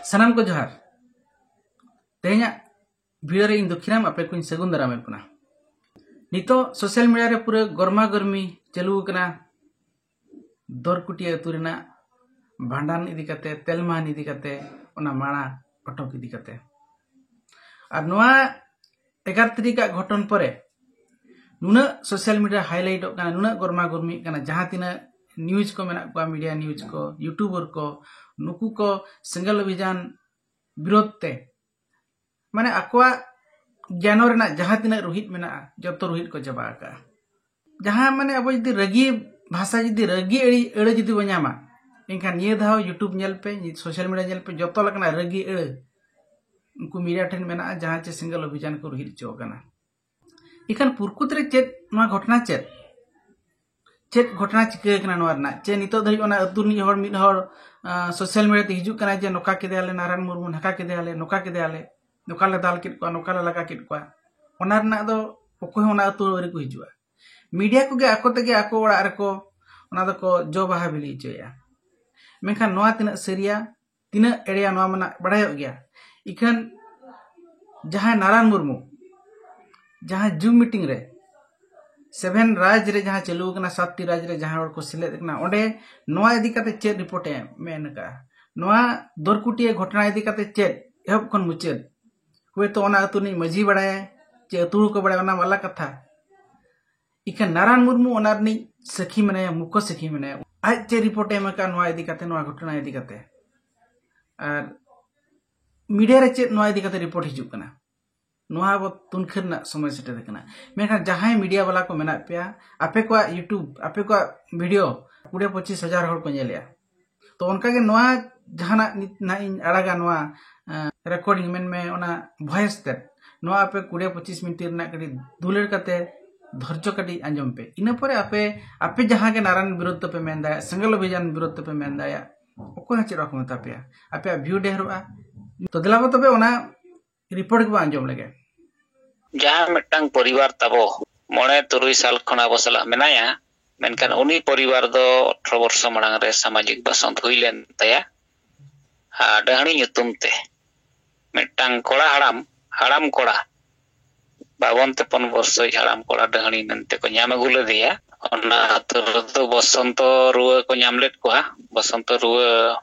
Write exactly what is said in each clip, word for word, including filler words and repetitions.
ᱥᱟᱱᱟᱢ ᱠᱚ ᱡᱚᱦᱟᱨ᱾ ᱛᱮᱦᱮᱧᱟᱜ ᱵᱷᱤᱰᱤᱭᱳ ᱨᱮ ᱤᱧ ᱫᱩᱠᱷᱤᱨᱟᱢ ᱟᱯᱮ ᱠᱚᱧ ᱥᱟᱹᱜᱩᱱ ᱫᱟᱨᱟᱢᱮᱫ ᱵᱚᱱᱟ᱾ ᱱᱤᱛᱚᱜ ᱥᱳᱥᱟᱞ ᱢᱤᱰᱤᱭᱟ ᱨᱮ ᱯᱩᱨᱟᱹ ᱜᱚᱨᱢᱟ ᱜᱚᱨᱢᱤ ᱪᱟᱹᱞᱩ ᱟᱠᱟᱱᱟ ᱫᱚᱨᱠᱩᱴᱤᱭᱟᱹ ᱟᱹᱛᱩ ᱨᱮᱱᱟᱜ ᱵᱷᱟᱸᱰᱟᱱ ᱤᱫᱤ ᱠᱟᱛᱮ, ᱛᱮᱞᱢᱟᱱ ᱤᱫᱤ ᱠᱟᱛᱮ, ᱚᱱᱟ ᱢᱟᱲᱟ ᱚᱴᱚᱠ ᱤᱫᱤ ᱠᱟᱛᱮ᱾ ᱟᱨ ᱱᱚᱣᱟ ᱮᱜᱟᱨᱚ ᱛᱟᱹᱨᱤᱠᱷ ᱟᱜ ᱜᱷᱚᱴᱚᱱ ᱯᱚᱨᱮ ᱱᱩᱱᱟᱹᱜ ᱥᱳᱥᱟᱞ ᱢᱤᱰᱤᱭᱟ ᱦᱟᱭᱞᱟᱭᱤᱴᱚᱜ ᱠᱟᱱᱟ, ᱱᱩᱱᱟᱹᱜ ᱜᱚᱨᱢᱟ ᱜᱚᱨᱢᱤᱜ ᱠᱟᱱᱟ, ᱡᱟᱦᱟᱸ ᱛᱤᱱᱟᱹᱜ ᱱᱤᱭᱩᱡᱽ ᱠᱚ ᱢᱮᱱᱟᱜ ᱠᱚᱣᱟ, ᱢᱤᱰᱤᱭᱟ ᱱᱤᱭᱩᱡᱽ ᱠᱚ, ᱭᱩᱴᱩᱵᱟᱨ ᱠᱚ, ᱱᱩᱠᱩ ᱠᱚ ᱥᱮᱸᱜᱮᱞ ᱚᱵᱷᱤᱡᱟᱱ ᱵᱤᱨᱳᱫᱷ ᱛᱮ, ᱢᱟᱱᱮ, ᱟᱠᱚᱣᱟᱜ ᱜᱮᱭᱟᱱᱚ ᱨᱮᱱᱟᱜ ᱡᱟᱦᱟᱸ ᱛᱤᱱᱟᱹᱜ ᱨᱩᱦᱤᱫ ᱢᱮᱱᱟᱜᱼᱟ, ᱡᱚᱛᱚ ᱨᱩᱦᱤᱫ ᱠᱚ ᱪᱟᱵᱟ ᱟᱠᱟᱜᱼᱟ᱾ ᱡᱟᱦᱟᱸ, ᱢᱟᱱᱮ, ᱟᱵᱚ ᱡᱩᱫᱤ ᱨᱟᱹᱜᱤ ᱵᱷᱟᱥᱟ, ᱡᱩᱫᱤ ᱨᱟᱹᱜᱤ ᱟᱹᱲᱤ, ᱟᱹᱲᱟᱹ ᱡᱩᱫᱤ ᱵᱚ ᱧᱟᱢᱟ, ᱮᱱᱠᱷᱟᱱ ᱱᱤᱭᱟᱹ ᱫᱷᱟᱣ ᱭᱩᱴᱩᱵᱽ ᱧᱮᱞ ᱯᱮ, ᱥᱳᱥᱟᱞ ᱢᱤᱰᱤᱭᱟ ᱧᱮᱞ ᱯᱮ, ᱡᱚᱛᱚ ᱞᱮᱠᱟᱱᱟᱜ ᱨᱟᱹᱜᱤ ᱟᱹᱲᱟᱹ ᱩᱱᱠᱩ ᱢᱤᱰᱤᱭᱟ ᱴᱷᱮᱱ ᱢᱮᱱᱟᱜᱼᱟ, ᱡᱟᱦᱟᱸ ᱪᱮ ᱥᱮᱸᱜᱮᱞ ᱚᱵᱷᱤᱡᱟᱱ ᱠᱚ ᱨᱩᱦᱤᱫ ᱦᱚᱪᱚ ᱟᱠᱟᱱᱟ᱾ ᱤᱠᱷᱟᱹᱱ ᱯᱩᱨᱠᱩᱛ ᱨᱮ ᱪᱮᱫ ᱱᱚᱣᱟ ᱜᱷᱚᱴᱚᱱᱟ, ᱪᱮᱫ, ᱪᱮᱫ ᱜᱷᱚᱴᱚᱱᱟ ᱪᱤᱠᱟᱹ ᱟᱠᱟᱱᱟ ᱱᱚᱣᱟ ᱨᱮᱱᱟᱜ? ᱪᱮ ᱱᱤᱛᱚᱜ ᱫᱷᱟᱹᱵᱤᱡ ᱚᱱᱟ ᱟᱹᱛᱩ ᱨᱤᱱᱤᱡ ᱦᱚᱲ, ᱢᱤᱫ ᱦᱚᱲ, ᱟᱸ, ᱥᱳᱥᱟᱞ ᱢᱤᱰᱤᱭᱟ ᱛᱮ ᱦᱤᱡᱩᱜ ᱠᱟᱱᱟᱭ ᱡᱮ ᱱᱚᱝᱠᱟ ᱠᱮᱫᱮᱭᱟᱞᱮ ᱱᱟᱨᱟᱭᱚᱱ ᱢᱩᱨᱢᱩ, ᱱᱚᱝᱠᱟ ᱠᱮᱫᱮᱭᱟᱞᱮ, ᱱᱚᱝᱠᱟ ᱠᱮᱫᱮᱭᱟᱞᱮ, ᱱᱚᱝᱠᱟ ᱞᱮ ᱫᱟᱞ ᱠᱮᱫ ᱠᱚᱣᱟ, ᱱᱚᱝᱠᱟ ᱞᱮ ᱞᱟᱜᱟ ᱠᱮᱫ ᱠᱚᱣᱟ? ᱚᱱᱟ ᱨᱮᱱᱟᱜ ᱫᱚ ᱚᱠᱚᱭ ᱦᱚᱸ ᱚᱱᱟ ᱟᱹᱛᱩ ᱟᱹᱣᱨᱤ ᱠᱚ ᱦᱤᱡᱩᱜᱼᱟ᱾ ᱢᱤᱰᱤᱭᱟ ᱠᱚᱜᱮ ᱟᱠᱚ ᱛᱮᱜᱮ ᱟᱠᱚ ᱚᱲᱟᱜ ᱨᱮᱠᱚ ᱚᱱᱟ ᱫᱚᱠᱚ ᱡᱚ ᱵᱟᱦᱟ ᱵᱤᱞᱤ ᱦᱚᱪᱚᱭᱮᱫᱼᱟ᱾ ᱢᱮᱱᱠᱷᱟᱱ ᱱᱚᱣᱟ ᱛᱤᱱᱟᱹᱜ ᱥᱟᱹᱨᱤᱭᱟ, ᱛᱤᱱᱟᱹᱜ ᱮᱲᱮᱭᱟ, ᱱᱚᱣᱟ ᱢᱟ ᱱᱟᱜ ᱵᱟᱲᱟᱭᱚᱜ ᱜᱮᱭᱟ᱾ ᱤᱠᱷᱟᱹᱱ ᱡᱟᱦᱟᱸᱭ ᱱᱟᱨᱟᱭᱚᱱ ᱢᱩᱨᱢᱩ, ᱡᱟᱦᱟᱸ ᱡᱩᱢ ᱢᱤᱴᱤᱝ ᱨᱮ ᱥᱮᱵᱷᱮᱱ ᱨᱟᱡᱽ ᱨᱮ ᱡᱟᱦᱟᱸ ᱪᱟᱹᱞᱩ ᱟᱠᱟᱱᱟ, ᱥᱟᱛᱴᱤ ᱨᱟᱡᱽ ᱨᱮ ᱡᱟᱦᱟᱸ ᱦᱚᱲ ᱠᱚ ᱥᱮᱞᱮᱫ ᱟᱠᱟᱱᱟ, ᱚᱸᱰᱮ ᱱᱚᱣᱟ ᱤᱫᱤ ᱠᱟᱛᱮ ᱪᱮᱫ ᱨᱤᱯᱳᱨᱴ ᱮ ᱢᱮᱱ ᱟᱠᱟᱫᱼᱟ? ᱱᱚᱣᱟ ᱫᱚᱨᱠᱩᱴᱤᱭᱟᱹ ᱜᱷᱚᱴᱚᱱᱟ ᱤᱫᱤ ᱠᱟᱛᱮ ᱪᱮᱫ ᱮᱦᱚᱵ ᱠᱷᱚᱱ ᱢᱩᱪᱟᱹᱫ? ᱦᱳᱭᱛᱳ ᱚᱱᱟ ᱟᱹᱛᱩ ᱨᱤᱱᱤᱡ ᱢᱟᱹᱡᱷᱤ ᱵᱟᱲᱟᱭᱟᱭ, ᱪᱮ ᱟᱹᱛᱩ ᱦᱚᱲ ᱠᱚ ᱵᱟᱲᱟᱭᱟ, ᱚᱱᱟ ᱢᱟ ᱟᱞᱟᱜᱽ ᱠᱟᱛᱷᱟ᱾ ᱤᱠᱷᱟᱹᱱ ᱱᱟᱨᱟᱭᱚᱱ ᱢᱩᱨᱢᱩ ᱚᱱᱟ ᱨᱤᱱᱤᱡ ᱥᱟᱹᱠᱷᱤ ᱢᱮᱱᱟᱭᱟ, ᱢᱩᱠᱷᱚ ᱥᱟᱹᱠᱷᱤ ᱢᱮᱱᱟᱭᱟ᱾ ᱟᱡ ᱪᱮᱫ ᱨᱤᱯᱳᱨᱴ ᱮ ᱮᱢ ᱟᱠᱟᱫ ᱱᱚᱣᱟ ᱤᱫᱤ ᱠᱟᱛᱮ, ᱱᱚᱣᱟ ᱜᱷᱚᱴᱚᱱᱟ ᱤᱫᱤ ᱠᱟᱛᱮ? ᱟᱨ ᱢᱤᱰᱤᱭᱟ ᱨᱮ ᱪᱮᱫ ᱱᱚᱣᱟ ᱤᱫᱤ ᱠᱟᱛᱮ ᱨᱤᱯᱳᱨᱴ ᱦᱤᱡᱩᱜ ᱠᱟᱱᱟ? ᱱᱚᱣᱟ ᱟᱵᱚ ᱛᱩᱱᱠᱷᱟᱹ ᱨᱮᱱᱟᱜ ᱥᱚᱢᱚᱭ ᱥᱮᱴᱮᱨ ᱟᱠᱟᱱᱟ᱾ ᱢᱮᱱᱠᱷᱟᱱ ᱡᱟᱦᱟᱸᱭ ᱢᱤᱰᱤᱭᱟ ᱵᱟᱞᱟ ᱠᱚ ᱢᱮᱱᱟᱜ ᱯᱮᱭᱟ, ᱟᱯᱮ ᱠᱚᱣᱟᱜ ᱭᱩᱴᱩᱵᱽ, ᱟᱯᱮ ᱠᱚᱣᱟᱜ ᱵᱷᱤᱰᱤᱭᱳ ᱠᱩᱲᱤ ᱯᱚᱸᱪᱤᱥ ᱦᱟᱡᱟᱨ ᱦᱚᱲ ᱠᱚ ᱧᱮᱞᱮᱜᱼᱟ᱾ ᱛᱚ ᱚᱱᱠᱟᱜᱮ ᱱᱚᱣᱟ ᱡᱟᱦᱟᱱᱟᱜ ᱱᱤᱛ ᱱᱟᱦᱟᱜ ᱤᱧ ᱟᱲᱟᱜᱟ, ᱱᱚᱣᱟ ᱨᱮᱠᱚᱨᱰᱤᱝ ᱢᱮᱱᱢᱮ, ᱚᱱᱟ ᱵᱷᱚᱭᱮᱥ ᱛᱮ, ᱱᱚᱣᱟ ᱟᱯᱮ ᱠᱩᱲᱤ ᱯᱚᱸᱪᱤᱥ ᱢᱤᱱᱤᱴ ᱨᱮᱱᱟᱜ ᱠᱟᱹᱴᱤᱡ ᱫᱩᱞᱟᱹᱲ ᱠᱟᱛᱮ ᱫᱷᱳᱨᱡᱚ ᱠᱟᱹᱴᱤᱡ ᱟᱸᱡᱚᱢ ᱯᱮ᱾ ᱤᱱᱟᱹ ᱯᱚᱨᱮ ᱟᱯᱮ, ᱟᱯᱮ ᱡᱟᱦᱟᱸ ᱜᱮ ᱱᱟᱨᱟᱭᱚᱱ ᱵᱤᱨᱳᱫᱷ ᱛᱮᱯᱮ ᱢᱮᱱ ᱫᱟᱲᱮᱭᱟᱜ, ᱥᱮᱸᱜᱮᱞ ᱚᱵᱷᱤᱡᱟᱱ ᱵᱤᱨᱳᱫᱷ ᱛᱮᱯᱮ ᱢᱮᱱ ᱫᱟᱲᱮᱭᱟᱜ, ᱚᱠᱚᱭ ᱦᱚᱸ ᱪᱮᱫ ᱵᱟᱠᱚ ᱢᱮᱛᱟ ᱯᱮᱭᱟ, ᱟᱯᱮᱭᱟᱜ ᱵᱷᱤᱭᱩ ᱰᱷᱮᱨᱚᱜᱼᱟ᱾ ᱛᱚ ᱫᱮᱞᱟ ᱵᱚ ᱛᱚᱵᱮ ᱚᱱᱟ ᱨᱤᱯᱳᱨᱴ ᱜᱮᱵᱚ ᱟᱸᱡᱚᱢ ᱞᱮᱜᱮ᱾ ᱡᱟᱦᱟᱸ ᱢᱤᱫᱴᱟᱝ ᱯᱚᱨᱤᱵᱟᱨ ᱛᱟᱵᱚ ᱢᱚᱬᱮ ᱛᱩᱨᱩᱭ ᱥᱟᱞ ᱠᱷᱚᱱ ᱟᱵᱚ ᱥᱟᱞᱟᱜ ᱢᱮᱱᱟᱭᱟ, ᱢᱮᱱᱠᱷᱟᱱ ᱩᱱᱤ ᱯᱚᱨᱤᱵᱟᱨ ᱫᱚ ᱟᱴᱷᱨᱚ ᱵᱚᱨᱥᱚ ᱢᱟᱲᱟᱝ ᱨᱮ ᱥᱟᱢᱟᱡᱤᱠ ᱵᱟᱥᱚᱱᱛ ᱦᱩᱭ ᱞᱮᱱ ᱛᱟᱭᱟ᱾ ᱟᱨ ᱰᱟᱹᱦᱲᱤ ᱧᱩᱛᱩᱢ ᱛᱮ ᱢᱤᱫᱴᱟᱝ ᱠᱚᱲᱟ ᱦᱟᱲᱟᱢ, ᱦᱟᱲᱟᱢ ᱠᱚᱲᱟ, ᱵᱟᱵᱚᱱ ᱛᱮᱯᱚᱱ ᱵᱚᱨᱥᱚᱭᱤᱡ ᱦᱟᱲᱟᱢ ᱠᱚᱲᱟ ᱰᱟᱹᱦᱲᱤ ᱢᱮᱱᱛᱮ ᱠᱚ ᱧᱟᱢ ᱟᱹᱜᱩ ᱞᱮᱫᱮᱭᱟ᱾ ᱚᱱᱟ ᱟᱹᱛᱩ ᱨᱮᱫᱚ ᱵᱚᱥᱚᱱᱛᱚ ᱨᱩᱣᱟᱹ ᱠᱚ ᱧᱟᱢ ᱞᱮᱫ ᱠᱚᱣᱟ᱾ ᱵᱚᱥᱚᱱᱛᱚ ᱨᱩᱣᱟᱹ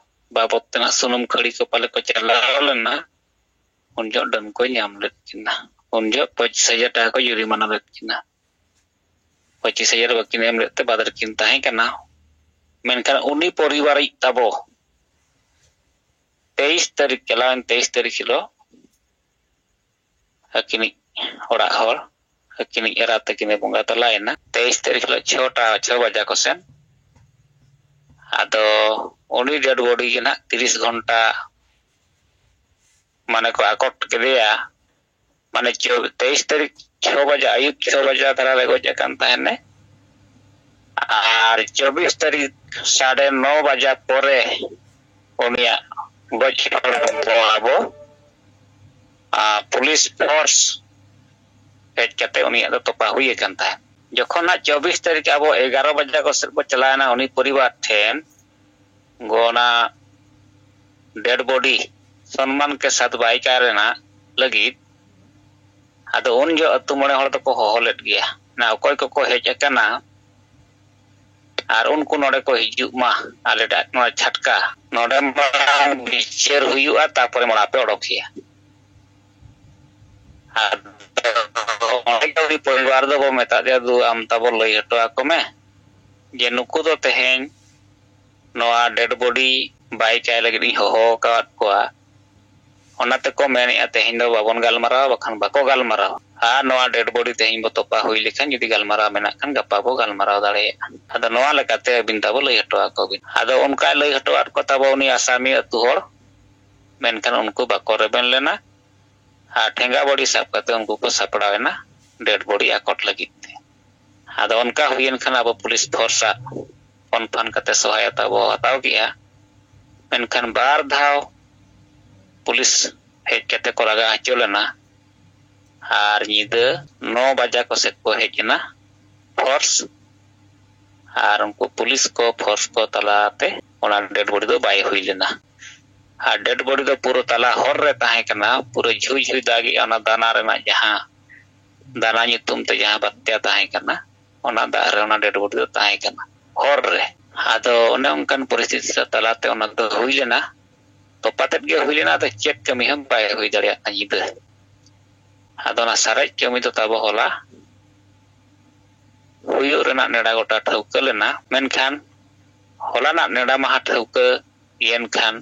ᱵᱟᱵᱚᱫ ᱛᱮᱱᱟᱜ ᱥᱩᱱᱩᱢ ᱠᱷᱟᱹᱲᱤ ᱠᱚ ᱯᱟᱞᱮ ᱠᱚ ᱪᱟᱞᱟᱣ ᱞᱮᱱᱟ᱾ ᱩᱱ ᱡᱚᱦᱚᱜ ᱰᱟᱹᱱ ᱠᱚ ᱧᱟᱢ ᱞᱮᱫ ᱠᱤᱱᱟ᱾ ᱩᱱ ᱡᱚᱦᱚᱜ ᱯᱚᱸᱪᱤᱥ ᱦᱟᱡᱟᱨ ᱴᱟᱠᱟ ᱠᱚ ᱡᱩᱨᱤᱢᱟᱱᱟ ᱞᱮᱫ ᱠᱤᱱᱟ᱾ ᱯᱚᱸᱪᱤᱥ ᱦᱟᱡᱟᱨ ᱵᱟᱹᱠᱤᱱ ᱮᱢ ᱞᱮᱫ ᱛᱮ ᱵᱟᱫ ᱨᱮᱠᱤᱱ ᱛᱟᱦᱮᱸ ᱠᱟᱱᱟ᱾ ᱢᱮᱱᱠᱷᱟᱱ ᱩᱱᱤ ᱯᱚᱨᱤᱵᱟᱨᱤᱡ ᱛᱟᱵᱚ ᱛᱮᱭᱤᱥ ᱛᱟᱹᱨᱤᱠᱷ, ᱪᱟᱞᱟᱣᱮᱱ ᱛᱮᱭᱤᱥ ᱛᱟᱹᱨᱤᱠᱷ ᱦᱤᱞᱳᱜ ᱟᱹᱠᱤᱱᱤᱡ ᱚᱲᱟᱜ ᱦᱚᱲ, ᱟᱹᱠᱤᱱᱤᱡ ᱮᱨᱟ ᱛᱟᱹᱠᱤᱱᱮ ᱵᱚᱸᱜᱟ ᱛᱟᱞᱟᱭᱮᱱᱟ᱾ ᱛᱮᱭᱤᱥ ᱛᱟᱹᱨᱤᱠᱷ ᱦᱤᱞᱳᱜ ᱪᱷᱚᱴᱟ, ᱪᱷᱚ ᱵᱟᱡᱟ ᱠᱚᱥᱮᱱ᱾ ᱟᱫᱚ ᱩᱱᱤ ᱰᱮᱰ ᱵᱚᱰᱤ ᱜᱮ ᱱᱟᱦᱟᱜ ᱛᱤᱨᱤᱥ ᱜᱷᱚᱱᱴᱟ ᱢᱟᱱᱮ ᱠᱚ ᱟᱠᱚᱴ ᱠᱮᱫᱮᱭᱟ᱾ ᱢᱟᱱᱮ ᱪᱚ-, ᱛᱮᱭᱤᱥ ᱛᱟᱹᱨᱤᱠᱷ ᱪᱷᱚ ᱵᱟᱡᱟ, ᱟᱹᱭᱩᱵ ᱪᱷᱚ ᱵᱟᱡᱟ ᱫᱷᱟᱨᱟ ᱨᱮ ᱜᱚᱡ ᱟᱠᱟᱱ ᱛᱟᱦᱮᱱᱮ᱾ ᱟᱨ ᱪᱚᱵᱵᱤᱥ ᱛᱟᱹᱨᱤᱠᱷ ᱥᱟᱲᱮ ᱱᱚ ᱵᱟᱡᱟ ᱯᱚᱨᱮ ᱩᱱᱤᱭᱟᱜ ᱜᱚᱡ ᱦᱚᱲᱢᱚ ᱟᱵᱚ, ᱟᱨ ᱯᱩᱞᱤᱥ ᱯᱷᱳᱨᱥ ᱦᱮᱡ ᱠᱟᱛᱮ ᱩᱱᱤᱭᱟᱜ ᱫᱚ ᱛᱚᱯᱟ ᱦᱩᱭ ᱟᱠᱟᱱ ᱛᱟᱦᱮᱸᱫ᱾ ᱡᱚᱠᱷᱚᱱ ᱦᱟᱸᱜ ᱪᱚᱵᱵᱤᱥ ᱛᱟᱹᱨᱤᱠᱷ ᱟᱵᱚ ᱮᱜᱟᱨᱚ ᱵᱟᱡᱟ ᱠᱚ ᱥᱮᱫ ᱵᱚ ᱪᱟᱞᱟᱣᱮᱱᱟ ᱩᱱᱤ ᱯᱚᱨᱤᱵᱟᱨ ᱴᱷᱮᱱ, ᱜᱚ-, ᱚᱱᱟ ᱰᱮᱰ ᱵᱚᱰᱤ ᱥᱚᱱᱢᱟᱱ ᱠᱮ ᱥᱟᱛ ᱵᱟᱭ ᱠᱟᱭ ᱨᱮᱱᱟᱜ ᱞᱟᱹᱜᱤᱫ᱾ ᱟᱫᱚ ᱩᱱ ᱡᱚᱦᱚᱜ ᱟᱹᱛᱩ ᱢᱚᱬᱮ ᱦᱚᱲ ᱫᱚᱠᱚ ᱦᱚᱦᱚ ᱞᱮᱫ ᱜᱮᱭᱟ, ᱱᱟ ᱚᱠᱚᱭ ᱠᱚᱠᱚ ᱦᱮᱡ ᱟᱠᱟᱱᱟ ᱟᱨ ᱩᱱᱠᱩ ᱱᱚᱰᱮ ᱠᱚ ᱦᱤᱡᱩᱜ ᱢᱟ, ᱟᱞᱮ ᱴᱟᱜ ᱱᱚᱣᱟ ᱪᱷᱟᱴᱠᱟ ᱱᱚᱰᱮ ᱢᱟᱲᱟᱝ ᱵᱤᱪᱟᱹᱨ ᱦᱩᱭᱩᱜᱼᱟ, ᱛᱟᱨᱯᱚᱨᱮ ᱢᱟᱲᱟᱝ ᱯᱮ ᱚᱰᱚᱠᱮᱭᱟ᱾ ᱟᱫᱚ ᱚᱸᱰᱮ ᱜᱮ ᱩᱱᱤ ᱯᱚᱨᱤᱵᱟᱨ ᱫᱚᱵᱚ ᱢᱮᱛᱟ ᱫᱮᱭᱟ, "ᱫᱩ, ᱟᱢ ᱛᱟᱵᱚ ᱞᱟᱹᱭ ᱦᱚᱴᱚ ᱟᱠᱚ ᱢᱮ ᱡᱮ ᱱᱩᱠᱩ ᱫᱚ ᱛᱮᱦᱮᱧ ᱱᱚᱣᱟ ᱰᱮᱰ ᱵᱚᱰᱤ ᱵᱟᱭ ᱠᱟᱭ ᱞᱟᱹᱜᱤᱫ ᱤᱧ ᱦᱚᱦᱚ ᱟᱠᱟᱫ ᱠᱚᱣᱟ, ᱚᱱᱟ ᱛᱮᱠᱚ ᱢᱮᱱᱮᱫᱼᱟ ᱛᱮᱦᱮᱧ ᱫᱚ ᱵᱟᱵᱚᱱ ᱜᱟᱞᱢᱟᱨᱟᱣᱟ, ᱵᱟᱠᱷᱟᱱ ᱵᱟᱠᱚ ᱜᱟᱞᱢᱟᱨᱟᱣᱟ᱾ ᱟᱨ ᱱᱚᱣᱟ ᱰᱮᱰ ᱵᱚᱰᱤ ᱛᱮᱦᱮᱧ ᱵᱚ ᱛᱚᱯᱟ ᱦᱩᱭ ᱞᱮᱠᱷᱟᱱ ᱡᱩᱫᱤ ᱜᱟᱞᱢᱟᱨᱟᱣ ᱢᱮᱱᱟᱜ ᱠᱷᱟᱱ ᱜᱟᱯᱟ ᱵᱚ ᱜᱟᱞᱢᱟᱨᱟᱣ ᱫᱟᱲᱮᱭᱟᱜᱼᱟ᱾ ᱟᱫᱚ ᱱᱚᱣᱟ ᱞᱮᱠᱟᱛᱮ ᱟᱹᱵᱤᱱ ᱛᱟᱵᱚ ᱞᱟᱹᱭ ᱦᱚᱴᱚ ᱟᱠᱚ ᱵᱤᱱ᱾" ᱟᱫᱚ ᱚᱱᱠᱟᱭ ᱞᱟᱹᱭ ᱦᱚᱴᱚ ᱟᱫ ᱠᱚ ᱛᱟᱵᱚ ᱩᱱᱤ ᱟᱥᱟᱢᱤ ᱟᱹᱛᱩ ᱦᱚᱲ, ᱢᱮᱱᱠᱷᱟᱱ ᱩᱱᱠᱩ ᱵᱟᱠᱚ ᱨᱮᱵᱮᱱ ᱞᱮᱱᱟ᱾ ᱟᱨ ᱴᱷᱮᱸᱜᱟ ᱵᱟᱹᱲᱤ ᱥᱟᱵ ᱠᱟᱛᱮ ᱩᱱᱠᱩ ᱠᱚ ᱥᱟᱯᱲᱟᱣ ᱮᱱᱟ ᱰᱮᱰ ᱵᱚᱰᱤ ᱟᱠᱚᱴ ᱞᱟᱹᱜᱤᱫ ᱛᱮ᱾ ᱟᱫᱚ ᱚᱱᱠᱟ ᱦᱩᱭᱮᱱ ᱠᱷᱟᱱ ᱟᱵᱚ ᱯᱩᱞᱤᱥ ᱯᱷᱳᱨᱥ ᱟᱜ ᱯᱷᱳᱱ ᱯᱷᱟᱱ ᱠᱟᱛᱮ ᱥᱚᱦᱟᱭᱚᱛᱟ ᱵᱚ ᱦᱟᱛᱟᱣ ᱠᱮᱜᱼᱟ᱾ ᱢᱮᱱᱠᱷᱟᱱ ᱵᱟᱨ ᱫᱷᱟᱣ ᱯᱩᱞᱤᱥ ᱦᱮᱡ ᱠᱟᱛᱮ ᱠᱚ ᱞᱟᱜᱟ ᱦᱚᱪᱚ ᱞᱮᱱᱟ᱾ ᱟᱨ ᱧᱤᱫᱟᱹ ᱱᱚ ᱵᱟᱡᱟ ᱠᱚ ᱥᱮᱫ ᱠᱚ ᱦᱮᱡ ᱮᱱᱟ ᱯᱷᱳᱨᱥ᱾ ᱟᱨ ᱩᱱᱠᱩ ᱯᱩᱞᱤᱥ ᱠᱚ ᱯᱷᱳᱨᱥ ᱠᱚ ᱛᱟᱞᱟᱛᱮ ᱚᱱᱟ ᱰᱮᱰ ᱵᱚᱰᱤ ᱫᱚ ᱵᱟᱭ ᱦᱩᱭ ᱞᱮᱱᱟ᱾ ᱟᱨ ᱰᱮᱰ ᱵᱚᱰᱤ ᱫᱚ ᱯᱩᱨᱟᱹ ᱛᱟᱞᱟ ᱦᱚᱨ ᱨᱮ ᱛᱟᱦᱮᱸ ᱠᱟᱱᱟ᱾ ᱯᱩᱨᱟᱹ ᱡᱷᱩᱭ ᱡᱷᱩᱭ ᱫᱟᱜᱮᱜᱼᱟ, ᱚᱱᱟ ᱫᱟᱱᱟ ᱨᱮᱱᱟᱜ ᱡᱟᱦᱟᱸ ᱫᱟᱱᱟ ᱧᱩᱛᱩᱢ ᱛᱮ ᱡᱟᱦᱟᱸ ᱵᱟᱛᱭᱟ ᱛᱟᱦᱮᱸ ᱠᱟᱱᱟ, ᱚᱱᱟ ᱫᱟᱜ ᱨᱮ ᱚᱱᱟ ᱰᱮᱰ ᱵᱚᱰᱤ ᱫᱚ ᱛᱟᱦᱮᱸ ᱠᱟᱱᱟ ᱦᱚᱨ ᱨᱮ᱾ ᱟᱫᱚ ᱚᱱᱮ ᱚᱱᱠᱟᱱ ᱯᱚᱨᱤᱥᱛᱷᱤᱛᱤ ᱛᱟᱞᱟᱛᱮ ᱚᱱᱟ ᱫᱚ ᱦᱩᱭ ᱞᱮᱱᱟ, ᱛᱚᱯᱟ ᱛᱮᱫ ᱜᱮ ᱦᱩᱭ ᱞᱮᱱᱟ᱾ ᱟᱫᱚ ᱪᱮᱫ ᱠᱟᱹᱢᱤ ᱦᱚᱸ ᱵᱟᱭ ᱦᱩᱭ ᱫᱟᱲᱮᱭᱟᱜ ᱠᱟᱱᱟ ᱧᱤᱫᱟᱹ᱾ ᱟᱫᱚ ᱚᱱᱟ ᱥᱟᱨᱮᱡ ᱠᱟᱹᱢᱤ ᱫᱚ ᱛᱟᱵᱚ ᱦᱚᱞᱟ ᱦᱩᱭᱩᱜ ᱨᱮᱱᱟᱜ ᱱᱮᱰᱟ ᱜᱚᱴᱟ ᱴᱷᱟᱹᱣᱠᱟᱹ ᱞᱮᱱᱟ᱾ ᱢᱮᱱᱠᱷᱟᱱ ᱦᱚᱞᱟᱱᱟᱜ ᱱᱮᱰᱟ ᱢᱟᱦᱟ ᱴᱷᱟᱹᱣᱠᱟᱹ ᱭᱮᱱ ᱠᱷᱟᱱ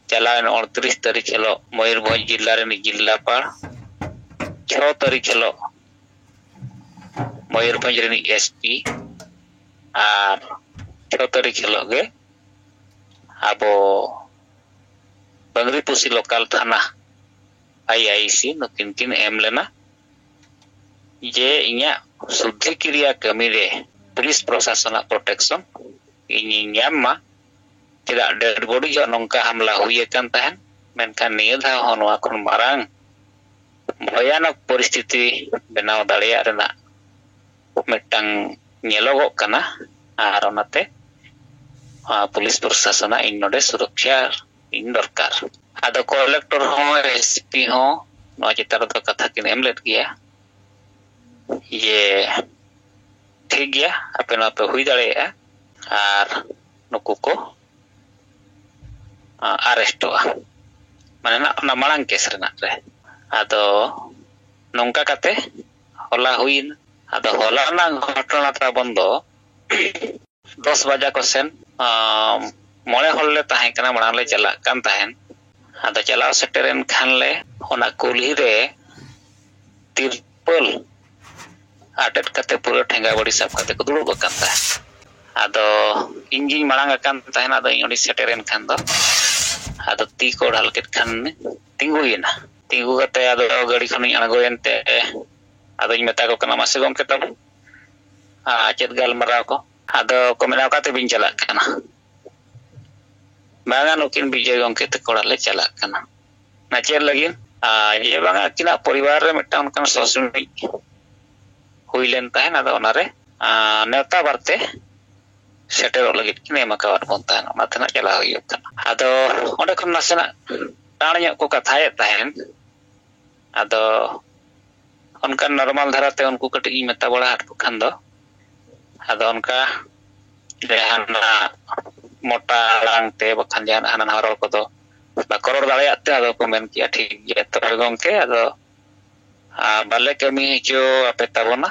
ᱪᱟᱞᱟᱣᱮᱱ ᱩᱱᱛᱨᱤᱥ ᱛᱟᱹᱨᱤᱠᱷ ᱦᱤᱞᱳᱜ ᱢᱚᱭᱩᱨᱵᱷᱚᱸᱡᱽ ᱡᱤᱞᱟ ᱨᱤᱱᱤᱡ ᱡᱤᱞᱟᱯᱟᱲ, ᱪᱷᱚ ᱛᱟᱹᱨᱤᱠᱷ ᱦᱤᱞᱳᱜ ᱢᱚᱭᱩᱨᱵᱷᱚᱸᱡᱽ ᱨᱤᱱᱤᱡ ᱮᱥ ᱯᱤ ᱟᱨ ᱪᱷᱚ ᱛᱟᱹᱨᱤᱠᱷ ᱦᱤᱞᱳᱜ ᱜᱮ ᱟᱵᱚ ᱵᱟᱝᱨᱤᱯᱚᱥᱤ ᱞᱳᱠᱟᱞ ᱛᱷᱟᱱᱟ ᱟᱭ ᱟᱭ ᱥᱤ ᱱᱩᱠᱤᱱ ᱠᱤᱱ ᱮᱢ ᱞᱮᱱᱟ ᱡᱮ ᱤᱧᱟᱹᱜ ᱥᱩᱫᱽᱫᱷᱤ ᱠᱤᱨᱤᱭᱟ ᱠᱟᱹᱢᱤ ᱨᱮ ᱯᱩᱞᱤᱥ ᱯᱨᱚᱥᱟᱥᱚᱱᱟᱜ ᱯᱨᱚᱴᱮᱠᱥᱚᱱ ᱤᱧᱤᱧ ᱧᱟᱢ ᱢᱟ᱾ ᱪᱮᱫᱟᱜ ᱰᱮᱰ ᱵᱚᱰᱤ ᱡᱚᱦᱚᱜ ᱱᱚᱝᱠᱟ ᱦᱟᱢᱞᱟ ᱦᱩᱭ ᱟᱠᱟᱱ ᱛᱟᱦᱮᱸᱱ, ᱢᱮᱱᱠᱷᱟᱱ ᱱᱤᱭᱟᱹ ᱫᱷᱟᱣ ᱦᱚᱸ ᱱᱚᱣᱟ ᱠᱷᱚᱱ ᱢᱟᱨᱟᱝ ᱵᱷᱚᱭᱟᱱᱚᱠ ᱯᱚᱨᱤᱥᱛᱷᱤᱛᱤ ᱵᱮᱱᱟᱣ ᱫᱟᱲᱮᱭᱟᱜ ᱨᱮᱱᱟᱜ ᱢᱤᱫᱴᱟᱝ ᱧᱮᱞᱚᱜᱚᱜ ᱠᱟᱱᱟ᱾ ᱟᱨ ᱚᱱᱟᱛᱮ ᱱᱚᱣᱟ ᱯᱩᱞᱤᱥ ᱯᱨᱚᱥᱟᱥᱚᱱᱟᱜ ᱤᱧ ᱱᱚᱰᱮ ᱥᱩᱨᱚᱠᱷᱟ ᱤᱧ ᱫᱚᱨᱠᱟᱨ᱾ ᱟᱫᱚ ᱠᱚᱞᱮᱠᱴᱚᱨ ᱦᱚᱸ, ᱮᱥ ᱯᱤ ᱦᱚᱸ ᱱᱚᱣᱟ ᱪᱮᱛᱟᱱ ᱨᱮᱫᱚ ᱠᱟᱛᱷᱟ ᱠᱤᱱ ᱮᱢ ᱞᱮᱫ ᱜᱮᱭᱟ ᱡᱮ ᱴᱷᱤᱠ ᱜᱮᱭᱟ, ᱟᱯᱮ ᱱᱚᱣᱟ ᱯᱮ ᱦᱩᱭ ᱫᱟᱲᱮᱭᱟᱜᱼᱟ ᱟᱨ ᱱᱩᱠᱩ ᱠᱚ ᱟᱨᱮᱥᱴᱚᱜᱼᱟ, ᱢᱟᱱᱮ ᱱᱟᱜ ᱚᱱᱟ ᱢᱟᱲᱟᱝ ᱠᱮᱥ ᱨᱮᱱᱟᱜ ᱨᱮ᱾ ᱟᱫᱚ ᱱᱚᱝᱠᱟ ᱠᱟᱛᱮ ᱦᱚᱞᱟ ᱦᱩᱭᱮᱱᱟ᱾ ᱟᱫᱚ ᱦᱚᱞᱟ ᱨᱮᱱᱟᱜ ᱜᱷᱚᱴᱚᱱᱟ ᱛᱟᱵᱚᱱ ᱫᱚ ᱫᱚᱥ ᱵᱟᱡᱟ ᱠᱚ ᱥᱮᱱ, ᱟᱸ, ᱢᱚᱬᱮ ᱦᱚᱲ ᱞᱮ ᱛᱟᱦᱮᱸ ᱠᱟᱱᱟ, ᱢᱟᱲᱟᱝ ᱞᱮ ᱪᱟᱞᱟᱜ ᱠᱟᱱ ᱛᱟᱦᱮᱸᱱ᱾ ᱟᱫᱚ ᱪᱟᱞᱟᱣ ᱥᱮᱴᱮᱨᱮᱱ ᱠᱷᱟᱱ ᱞᱮ ᱚᱱᱟ ᱠᱩᱞᱦᱤ ᱨᱮ ᱛᱤᱨᱯᱚᱞ ᱟᱴᱮᱫ ᱠᱟᱛᱮ ᱯᱩᱨᱟᱹ ᱴᱷᱮᱸᱜᱟ ᱵᱟᱹᱲᱤ ᱥᱟᱵ ᱠᱟᱛᱮ ᱠᱚ ᱫᱩᱲᱩᱵ ᱟᱠᱟᱱ ᱛᱟᱦᱮᱸᱫ᱾ ᱟᱫᱚ ᱤᱧ ᱜᱤᱧ ᱢᱟᱲᱟᱝ ᱟᱠᱟᱱ ᱛᱟᱦᱮᱸᱱᱟ᱾ ᱟᱫᱚ ᱤᱧ ᱚᱸᱰᱮᱧ ᱥᱮᱴᱮᱨᱮᱱ ᱠᱷᱟᱱ ᱫᱚ ᱟᱫᱚ ᱛᱤ ᱠᱚ ᱰᱷᱟᱞ ᱠᱮᱫ ᱠᱷᱟᱱ ᱛᱤᱸᱜᱩᱭᱮᱱᱟ᱾ ᱛᱤᱸᱜᱩ ᱠᱟᱛᱮ ᱟᱫᱚ ᱜᱟᱹᱰᱤ ᱠᱷᱚᱱᱤᱧ ᱟᱬᱜᱚᱭᱮᱱ ᱛᱮ ᱟᱫᱚᱧ ᱢᱮᱛᱟ ᱠᱚ ᱠᱟᱱᱟ, "ᱢᱟᱥᱮ ᱜᱚᱢᱠᱮ ᱛᱟᱵᱚ, ᱟᱨ ᱪᱮᱫ ᱜᱟᱞᱢᱟᱨᱟᱣ ᱠᱚ?" ᱟᱫᱚ ᱠᱚ ᱢᱮᱱᱟ, "ᱚᱠᱟ ᱛᱮᱵᱤᱱ ᱪᱟᱞᱟᱜ ᱠᱟᱱᱟ?" "ᱵᱟᱝᱟ, ᱱᱩᱠᱤᱱ ᱵᱤᱡᱚᱭ ᱜᱚᱢᱠᱮ ᱛᱟᱠᱚ ᱚᱲᱟᱜ ᱞᱮ ᱪᱟᱞᱟᱜ ᱠᱟᱱᱟ᱾" "ᱱᱟ ᱪᱮᱫ ᱞᱟᱹᱜᱤᱫ?" ᱟᱨ ᱡᱮ ᱵᱟᱝᱟ, ᱟᱹᱠᱤᱱᱟᱜ ᱯᱚᱨᱤᱵᱟᱨ ᱨᱮ ᱢᱤᱫᱴᱟᱝ ᱚᱱᱠᱟᱱ ᱥᱚᱥᱱᱤᱡ ᱦᱩᱭ ᱞᱮᱱ ᱛᱟᱦᱮᱸᱱ, ᱟᱫᱚ ᱚᱱᱟᱨᱮ, ᱟᱨ, ᱱᱮᱣᱛᱟ ᱵᱟᱨᱛᱮ ᱥᱮᱴᱮᱨᱚᱜ ᱞᱟᱹᱜᱤᱫ ᱠᱤᱱ ᱮᱢ ᱟᱠᱟᱣᱟᱫ ᱵᱚᱱ ᱛᱟᱦᱮᱱ, ᱚᱱᱟ ᱛᱮᱱᱟᱜ ᱪᱟᱞᱟᱣ ᱦᱩᱭᱩᱜ ᱠᱟᱱᱟ᱾ ᱟᱫᱚ ᱚᱸᱰᱮ ᱠᱷᱚᱱ ᱱᱟᱥᱮᱱᱟᱜ ᱴᱟᱬ ᱧᱚᱜ ᱠᱚ ᱠᱟᱛᱷᱟᱭᱮᱫ ᱛᱟᱦᱮᱱ᱾ ᱟᱫᱚ ᱚᱱᱠᱟ ᱱᱚᱨᱢᱟᱞ ᱫᱷᱟᱨᱟᱛᱮ ᱩᱱᱠᱩ ᱠᱟᱹᱴᱤᱡ ᱤᱧ ᱢᱮᱛᱟ ᱵᱟᱲᱟ ᱟᱫ ᱠᱚ ᱠᱷᱟᱱ ᱫᱚ, ᱟᱫᱚ ᱚᱱᱠᱟ ᱡᱟᱦᱟᱱᱟᱜ ᱢᱚᱴᱟ ᱟᱲᱟᱝ ᱛᱮ ᱵᱟᱠᱷᱟᱱ ᱡᱟᱦᱟᱱᱟᱜ ᱦᱟᱱᱟ ᱱᱟᱣᱟ ᱨᱚᱲ ᱠᱚᱫᱚ ᱵᱟᱠᱚ ᱨᱚᱲ ᱫᱟᱲᱮᱭᱟᱜ ᱛᱮ ᱟᱫᱚ ᱠᱚ ᱢᱮᱱ ᱠᱮᱜᱼᱟ, "ᱴᱷᱤᱠ ᱜᱮᱭᱟ ᱛᱚᱵᱮ ᱜᱚᱢᱠᱮ, ᱟᱫᱚ ᱟᱨ ᱵᱟᱞᱮ ᱠᱟᱹᱢᱤ ᱦᱚᱪᱚ ᱟᱯᱮ ᱛᱟᱵᱚᱱᱟ,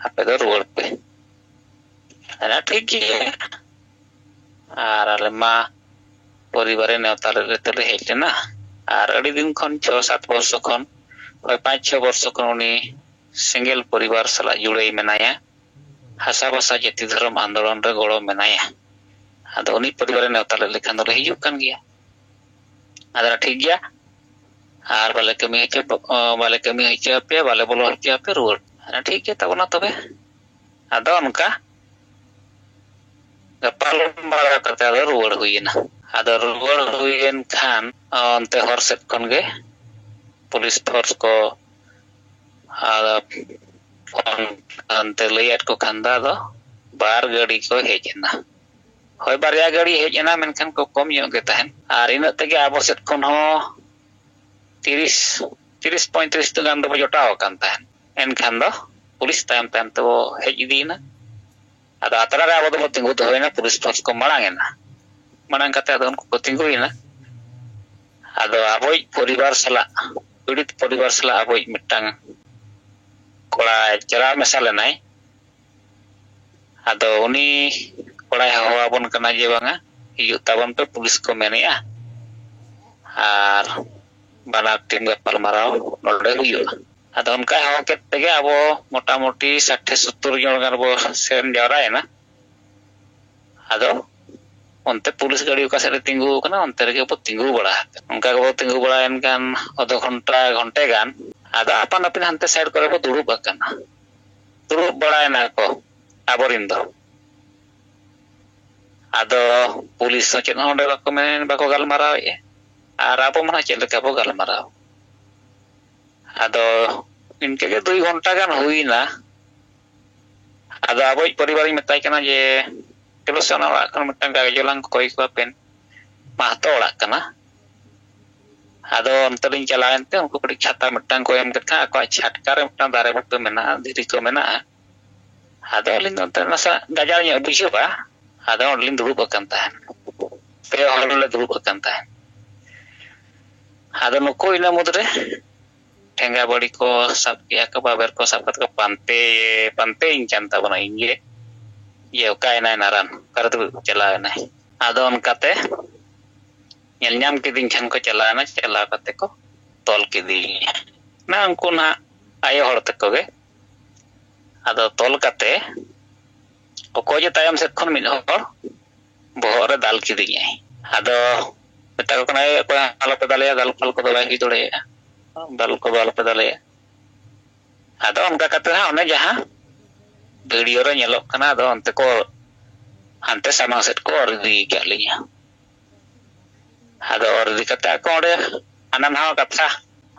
ᱟᱯᱮ ᱫᱚ ᱨᱩᱣᱟᱹᱲ ᱯᱮ᱾" ᱟᱫᱚ ᱴᱷᱤᱠ ᱜᱮᱭᱟ᱾ ᱟᱨ ᱟᱞᱮ ᱢᱟ ᱯᱚᱨᱤᱵᱟᱨᱮ ᱱᱮᱣᱛᱟ ᱞᱮᱫ ᱞᱮᱛᱮ ᱞᱮ ᱦᱮᱡ ᱞᱮᱱᱟ᱾ ᱟᱨ ᱟᱹᱰᱤ ᱫᱤᱱ ᱠᱷᱚᱱ, ᱪᱷᱚ ᱥᱟᱛ ᱵᱚᱨᱥᱚ ᱠᱷᱚᱱ, ᱦᱳᱭ, ᱯᱟᱸᱪ ᱪᱷᱚ ᱵᱚᱨᱥᱚ ᱠᱷᱚᱱ ᱩᱱᱤ ᱥᱮᱸᱜᱮᱞ ᱯᱚᱨᱤᱵᱟᱨ ᱥᱟᱞᱟᱜ ᱡᱩᱲᱟᱹᱭ ᱢᱮᱱᱟᱭᱟ᱾ ᱦᱟᱥᱟ ᱵᱷᱟᱥᱟ ᱡᱟᱹᱛᱤ ᱫᱷᱚᱨᱚᱢ ᱟᱱᱫᱳᱞᱚᱱ ᱨᱮ ᱜᱚᱲᱚ ᱢᱮᱱᱟᱭᱟ᱾ ᱟᱫᱚ ᱩᱱᱤ ᱯᱚᱨᱤᱵᱟᱨᱮ ᱱᱮᱣᱛᱟ ᱞᱮᱫ ᱞᱮᱠᱷᱟᱱ ᱫᱚᱞᱮ ᱦᱤᱡᱩᱜ ᱠᱟᱱ ᱜᱮᱭᱟ᱾ ᱟᱫᱚ ᱴᱷᱤᱠ ᱜᱮᱭᱟ, ᱟᱨ ᱵᱟᱞᱮ ᱠᱟᱹᱢᱤ ᱦᱚᱪᱚ, ᱵᱟᱞᱮ ᱠᱟᱹᱢᱤ ᱦᱚᱪᱚ ᱟᱯᱮᱭᱟ, ᱵᱟᱞᱮ ᱵᱚᱞᱚ ᱦᱚᱪᱚ ᱟᱯᱮᱭᱟ, ᱨᱩᱣᱟᱹᱲ᱾ ᱟᱫᱚ ᱴᱷᱤᱠ ᱜᱮᱭᱟ ᱛᱟᱵᱚᱱᱟ ᱛᱚᱵᱮ᱾ ᱟᱫᱚ ᱚᱱᱠᱟ ᱜᱟᱯᱟᱞ ᱢᱟᱨᱟᱣ ᱠᱟᱛᱮ ᱟᱫᱚ ᱨᱩᱣᱟᱹᱲ ᱦᱩᱭᱮᱱᱟ᱾ ᱟᱫᱚ ᱨᱩᱣᱟᱹᱲ ᱦᱩᱭᱮᱱ ᱠᱷᱟᱱ ᱚᱱᱛᱮ ᱦᱚᱨ ᱥᱮᱫ ᱠᱷᱚᱱ ᱜᱮ ᱯᱩᱞᱤᱥ ᱯᱷᱳᱨᱥ ᱠᱚ ᱟᱫᱚ ᱯᱷᱳᱱ ᱚᱱᱛᱮ ᱞᱟᱹᱭᱟᱫ ᱠᱚ ᱠᱷᱟᱱ ᱫᱚ ᱟᱫᱚ ᱵᱟᱨ ᱜᱟᱹᱰᱤ ᱠᱚ ᱦᱮᱡ ᱮᱱᱟ᱾ ᱦᱳᱭ, ᱵᱟᱨᱭᱟ ᱜᱟᱹᱰᱤ ᱦᱮᱡ ᱮᱱᱟ, ᱢᱮᱱᱠᱷᱟᱱ ᱠᱚ ᱠᱚᱢ ᱧᱚᱜ ᱜᱮ ᱛᱟᱦᱮᱸᱱ᱾ ᱟᱨ ᱤᱱᱟᱹᱜ ᱛᱮᱜᱮ ᱟᱵᱚ ᱥᱮᱫ ᱠᱷᱚᱱ ᱦᱚᱸ ᱛᱤᱨᱤᱥ, ᱛᱤᱨᱤᱥ ᱯᱚᱸᱭᱛᱨᱤᱥ ᱜᱟᱱ ᱫᱚᱵᱚ ᱡᱚᱴᱟᱣ ᱟᱠᱟᱱ ᱛᱟᱦᱮᱸᱱ᱾ ᱮᱱᱠᱷᱟᱱ ᱫᱚ ᱯᱩᱞᱤᱥ ᱛᱟᱭᱚᱢ ᱛᱟᱭᱚᱢ ᱛᱮᱵᱚ ᱦᱮᱡ ᱤᱫᱤᱭᱮᱱᱟ᱾ ᱟᱫᱚ ᱟᱛᱨᱟ ᱨᱮ ᱟᱵᱚ ᱫᱚᱵᱚ ᱛᱤᱸᱜᱩ ᱫᱚᱦᱚᱭᱮᱱᱟ, ᱯᱩᱞᱤᱥ ᱯᱷᱳᱨᱥ ᱠᱚ ᱢᱟᱲᱟᱝ ᱮᱱᱟ᱾ ᱢᱟᱲᱟᱝ ᱠᱟᱛᱮ ᱟᱫᱚ ᱩᱱᱠᱩ ᱠᱚ ᱛᱤᱸᱜᱩᱭᱮᱱᱟ᱾ ᱟᱫᱚ ᱟᱵᱚᱭᱤᱡ ᱯᱚᱨᱤᱵᱟᱨ ᱥᱟᱞᱟᱜ, ᱯᱤᱲᱤᱛ ᱯᱚᱨᱤᱵᱟᱨ ᱥᱟᱞᱟᱜ ᱟᱵᱚᱭᱤᱡ ᱢᱤᱫᱴᱟᱝ ᱠᱚᱲᱟᱭ ᱪᱟᱞᱟᱣ ᱢᱮᱥᱟ ᱞᱮᱱᱟᱭ᱾ ᱟᱫᱚ ᱩᱱᱤ ᱠᱚᱲᱟᱭ ᱦᱚᱦᱚ ᱟᱵᱚᱱ ᱠᱟᱱᱟ ᱡᱮ, "ᱵᱟᱝᱟ, ᱦᱤᱡᱩᱜ ᱛᱟᱵᱚᱱ ᱯᱮ, ᱯᱩᱞᱤᱥ ᱠᱚ ᱢᱮᱱᱮᱜᱼᱟ, ᱟᱨ ᱵᱟᱱᱟᱨ ᱴᱤᱢ ᱜᱟᱯᱟᱞ ᱢᱟᱨᱟᱣ ᱱᱚᱰᱮ ᱦᱩᱭᱩᱜᱼᱟ᱾" ᱟᱫᱚ ᱚᱱᱠᱟᱭ ᱦᱚᱦᱚ ᱠᱮᱫ ᱛᱮᱜᱮ ᱟᱵᱚ ᱢᱚᱴᱟᱢᱩᱴᱤ ᱥᱟᱴᱷᱮ ᱥᱚᱛᱛᱚᱨ ᱡᱚᱱ ᱜᱟᱱ ᱵᱚ ᱥᱮᱱ ᱡᱟᱣᱨᱟᱭᱮᱱᱟ᱾ ᱟᱫᱚ ᱚᱱᱛᱮ ᱯᱩᱞᱤᱥ ᱜᱟᱹᱰᱤ ᱚᱠᱟ ᱥᱮᱫ ᱨᱮ ᱛᱤᱸᱜᱩ ᱟᱠᱟᱱᱟ, ᱚᱱᱛᱮ ᱨᱮᱜᱮ ᱵᱚ ᱛᱤᱸᱜᱩ ᱵᱟᱲᱟ ᱟᱠᱟᱱᱟ᱾ ᱚᱱᱠᱟ ᱜᱮᱵᱚ ᱛᱤᱸᱜᱩ ᱵᱟᱲᱟᱭᱮᱱ ᱠᱷᱟᱱ ᱟᱫᱷᱚ ᱜᱷᱚᱱᱴᱟ, ᱜᱷᱚᱱᱴᱮ ᱜᱟᱱ ᱟᱫᱚ ᱟᱯᱟᱱ ᱟᱹᱯᱤᱱ ᱦᱟᱱᱛᱮ ᱥᱟᱭᱤᱰ ᱠᱚᱨᱮ ᱵᱚ ᱫᱩᱲᱩᱵ ᱟᱠᱟᱱᱟ᱾ ᱫᱩᱲᱩᱵ ᱵᱟᱲᱟᱭᱮᱱᱟ ᱠᱚ ᱟᱵᱚᱨᱤᱱ ᱫᱚ᱾ ᱟᱫᱚ ᱯᱩᱞᱤᱥ ᱦᱚᱸ ᱪᱮᱫ ᱦᱚᱸ ᱚᱸᱰᱮ ᱵᱟᱠᱚ ᱢᱮᱱ, ᱵᱟᱠᱚ ᱜᱟᱞᱢᱟᱨᱟᱣᱮᱫᱼᱟ᱾ ᱟᱨ ᱟᱵᱚ ᱢᱟ ᱱᱟᱦᱟᱜ ᱪᱮᱫ ᱞᱮᱠᱟ ᱵᱚ ᱜᱟᱞᱢᱟᱨᱟᱣ? ᱟᱫᱚ ᱤᱱᱠᱟᱹ ᱜᱮ ᱫᱩᱭ ᱜᱷᱚᱱᱴᱟ ᱜᱟᱱ ᱦᱩᱭᱱᱟ᱾ ᱟᱫᱚ ᱟᱵᱚᱭᱤᱡ ᱯᱚᱨᱤᱵᱟᱨᱤᱧ ᱢᱮᱛᱟᱭ ᱠᱟᱱᱟ ᱡᱮ, ᱪᱚᱞᱚ ᱥᱮ ᱚᱱᱟ ᱚᱲᱟᱜ ᱠᱷᱚᱱ ᱢᱤᱫᱴᱟᱝ ᱜᱟᱡᱚ ᱞᱟᱝ ᱠᱚᱭ ᱠᱚᱣᱟ ᱯᱮᱱ, ᱢᱟᱦᱛᱚ ᱚᱲᱟᱜ ᱠᱟᱱᱟ᱾ ᱟᱫᱚ ᱚᱱᱛᱮ ᱞᱤᱧ ᱪᱟᱞᱟᱣ ᱮᱱᱛᱮ ᱩᱱᱠᱩ ᱠᱟᱹᱴᱤᱡ ᱪᱷᱟᱛᱟ ᱢᱤᱫᱴᱟᱝ ᱠᱚ ᱮᱢ ᱠᱮᱫ ᱠᱷᱟᱱ ᱟᱠᱚᱣᱟᱜ ᱪᱷᱟᱴᱠᱟ ᱨᱮ ᱢᱤᱫᱴᱟᱝ ᱫᱟᱨᱮ ᱵᱩᱴᱟᱹ ᱢᱮᱱᱟᱜᱼᱟ, ᱫᱷᱤᱨᱤ ᱠᱚ ᱢᱮᱱᱟᱜᱼᱟ᱾ ᱟᱫᱚ ᱟᱹᱞᱤᱧ ᱫᱚ ᱚᱱᱛᱮ ᱱᱟᱥᱮ ᱜᱟᱡᱟᱲ ᱧᱚᱜ ᱵᱩᱡᱷᱟᱹᱜᱼᱟ, ᱟᱫᱚ ᱚᱸᱰᱮ ᱞᱤᱧ ᱫᱩᱲᱩᱵ ᱟᱠᱟᱱ ᱛᱟᱦᱮᱸᱫ᱾ ᱯᱮ ᱦᱚᱲ ᱞᱮ ᱫᱩᱲᱩᱵ ᱟᱠᱟᱱ ᱛᱟᱦᱮᱸᱫ᱾ ᱟᱫᱚ ᱱᱩᱠᱩ ᱤᱱᱟᱹ ᱢᱩᱫᱽᱨᱮ ᱴᱷᱮᱸᱜᱟ ᱵᱟᱹᱲᱤ ᱠᱚ ᱥᱟᱵ ᱠᱮᱜᱼᱟ ᱠᱚ, ᱵᱟᱵᱮᱨ ᱠᱚ ᱥᱟᱵ ᱠᱟᱛᱮ ᱠᱚ ᱯᱟᱱᱛᱮ, ᱯᱟᱱᱛᱮᱭᱤᱧ ᱠᱟᱱ ᱛᱟᱵᱚᱱᱟ ᱤᱧ ᱜᱮ, ᱡᱮ ᱚᱠᱟᱭᱮᱱᱟᱭ ᱱᱟᱨᱟᱱ, ᱚᱠᱟ ᱨᱮᱫᱚ ᱪᱟᱞᱟᱣ ᱮᱱᱟᱭ᱾ ᱟᱫᱚ ᱚᱱᱠᱟᱛᱮ ᱧᱮᱞ ᱧᱟᱢ ᱠᱤᱫᱤᱧ ᱠᱷᱟᱱ ᱠᱚ ᱪᱟᱞᱟᱣ ᱮᱱᱟ, ᱪᱟᱞᱟᱣ ᱠᱟᱛᱮ ᱠᱚ ᱛᱚᱞ ᱠᱤᱫᱤᱧᱟ᱾ ᱱᱟ ᱩᱱᱠᱩ ᱱᱟᱦᱟᱜ ᱟᱭᱳ ᱦᱚᱲ ᱛᱟᱠᱚ ᱜᱮ᱾ ᱟᱫᱚ ᱛᱚᱞ ᱠᱟᱛᱮ ᱚᱠᱚᱭ ᱡᱮ ᱛᱟᱭᱚᱢ ᱥᱮᱫ ᱠᱷᱚᱱ ᱢᱤᱫ ᱦᱚᱲ ᱵᱚᱦᱚᱜ ᱨᱮ ᱫᱟᱞ ᱠᱤᱫᱤᱧᱟᱭ᱾ ᱟᱫᱚ ᱢᱮᱛᱟ ᱠᱚ ᱠᱟᱱᱟᱭ, "ᱚᱠᱚᱭ ᱦᱚᱸ ᱟᱞᱚᱯᱮ ᱫᱟᱞᱮᱭᱟ, ᱫᱟᱞ ᱯᱷᱟᱞ ᱠᱚᱫᱚ ᱵᱟᱭ ᱦᱩᱭ ᱫᱟᱲᱮᱭᱟᱜᱼᱟ, ᱫᱟᱞ ᱠᱚᱫᱚ ᱟᱞᱚᱯᱮ ᱫᱟᱞᱮᱭᱟ᱾" ᱟᱫᱚ ᱚᱱᱠᱟ ᱠᱟᱛᱮ ᱦᱟᱸᱜ ᱚᱱᱮ ᱡᱟᱦᱟᱸ ᱵᱷᱤᱰᱤᱭᱳ ᱨᱮ ᱧᱮᱞᱚᱜ ᱠᱟᱱᱟ, ᱟᱫᱚ ᱚᱱᱛᱮ ᱠᱚ, ᱦᱟᱱᱛᱮ ᱥᱟᱢᱟᱝ ᱥᱮᱫ ᱠᱚ ᱚᱨ ᱤᱫᱤ ᱟᱠᱟᱫ ᱞᱤᱧᱟ᱾ ᱟᱫᱚ ᱚᱨ ᱤᱫᱤ ᱠᱟᱛᱮ ᱟᱠᱚ ᱚᱸᱰᱮ ᱦᱟᱱᱟ ᱱᱟᱣᱟ ᱠᱟᱛᱷᱟ,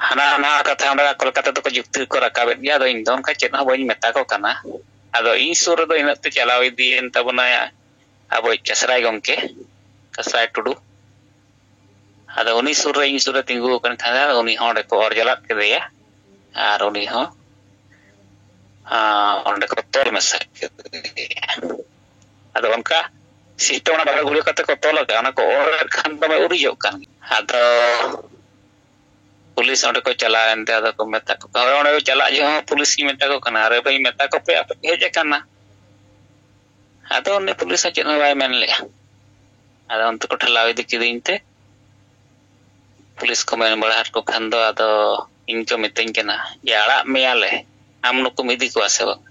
ᱦᱟᱱᱟ ᱱᱟᱣᱟ ᱠᱟᱛᱷᱟ ᱚᱸᱰᱮ ᱠᱳᱞᱠᱟᱛᱟ ᱫᱚᱠᱚ ᱡᱩᱠᱛᱤ ᱠᱚ ᱨᱟᱠᱟᱵᱮᱫ ᱜᱮᱭᱟ᱾ ᱟᱫᱚ ᱤᱧ ᱫᱚ ᱚᱱᱠᱟ ᱪᱮᱫ ᱦᱚᱸ ᱵᱟᱹᱧ ᱢᱮᱛᱟ ᱠᱚ ᱠᱟᱱᱟ᱾ ᱟᱫᱚ ᱤᱧ ᱥᱩᱨ ᱨᱮᱫᱚ ᱤᱱᱟᱹᱜ ᱛᱮ ᱪᱟᱞᱟᱣ ᱤᱫᱤᱭᱮᱱ ᱛᱟᱵᱚᱱᱟᱭ ᱟᱵᱚᱭᱤᱡ ᱠᱟᱥᱨᱟᱭ ᱜᱚᱢᱠᱮ, ᱠᱟᱥᱨᱟᱭ ᱴᱩᱰᱩ᱾ ᱟᱫᱚ ᱩᱱᱤ ᱥᱩᱨ ᱨᱮ, ᱤᱧ ᱥᱩᱨ ᱨᱮ ᱛᱤᱸᱜᱩ ᱟᱠᱟᱱ ᱠᱷᱟᱱ ᱩᱱᱤ ᱦᱚᱸ ᱚᱸᱰᱮ ᱠᱚ ᱚᱨ ᱡᱟᱞᱟᱫ ᱠᱮᱫᱮᱭᱟ ᱟᱨ ᱩᱱᱤ ᱦᱚᱸ, ᱟᱸ, ᱚᱸᱰᱮ ᱠᱚ ᱛᱚᱞ ᱢᱮᱥᱟ ᱠᱮᱫᱮᱭᱟ᱾ ᱟᱫᱚ ᱚᱱᱠᱟ ᱥᱤᱥᱴᱮᱢ ᱚᱱᱟ ᱵᱟᱨᱚ ᱜᱷᱩᱲᱤ ᱠᱟᱛᱮ ᱠᱚ ᱛᱚᱞ ᱟᱠᱟᱫ, ᱚᱱᱟ ᱠᱚ ᱚᱨ ᱮᱫ ᱠᱷᱟᱱ ᱫᱚᱢᱮ ᱩᱨᱤᱡᱚᱜ ᱠᱟᱱ ᱜᱮᱭᱟ᱾ ᱟᱫᱚ ᱯᱩᱞᱤᱥ ᱚᱸᱰᱮ ᱠᱚ ᱪᱟᱞᱟᱣ ᱮᱱᱛᱮ ᱟᱫᱚ ᱠᱚ ᱢᱮᱛᱟ ᱠᱚ ᱠᱟᱱᱟ, ᱚᱸᱰᱮ ᱪᱟᱞᱟᱜ ᱡᱚᱦᱚᱜ ᱦᱚᱸ ᱯᱩᱞᱤᱥ ᱤᱧ ᱢᱮᱛᱟ ᱠᱚ ᱠᱟᱱᱟ, "ᱟᱨᱮ ᱵᱷᱟᱹᱭ, ᱢᱮᱛᱟ ᱠᱚᱯᱮ ᱟᱯᱮ ᱯᱮ ᱦᱮᱡ ᱟᱠᱟᱱᱟ?" ᱟᱫᱚ ᱩᱱᱤ ᱯᱩᱞᱤᱥ ᱦᱚᱸ ᱪᱮᱫ ᱦᱚᱸ ᱵᱟᱭ ᱢᱮᱱ ᱞᱮᱜᱼᱟ᱾ ᱟᱫᱚ ᱚᱱᱛᱮ ᱠᱚ ᱴᱷᱮᱞᱟᱣ ᱤᱫᱤ ᱠᱤᱫᱤᱧ ᱛᱮ ᱯᱩᱞᱤᱥ ᱠᱚ ᱢᱮᱱ ᱵᱟᱲᱟ ᱟᱫ ᱠᱚ ᱠᱷᱟᱱ ᱫᱚ ᱟᱫᱚ ᱤᱧ ᱠᱚ ᱢᱤᱛᱟᱹᱧ ᱠᱟᱱᱟ ᱡᱮ, "ᱟᱲᱟᱜ ᱢᱮᱭᱟᱞᱮ, ᱟᱢ ᱱᱩᱠᱩᱢ ᱤᱫᱤ ᱠᱚᱣᱟ ᱥᱮ ᱵᱟᱝ?"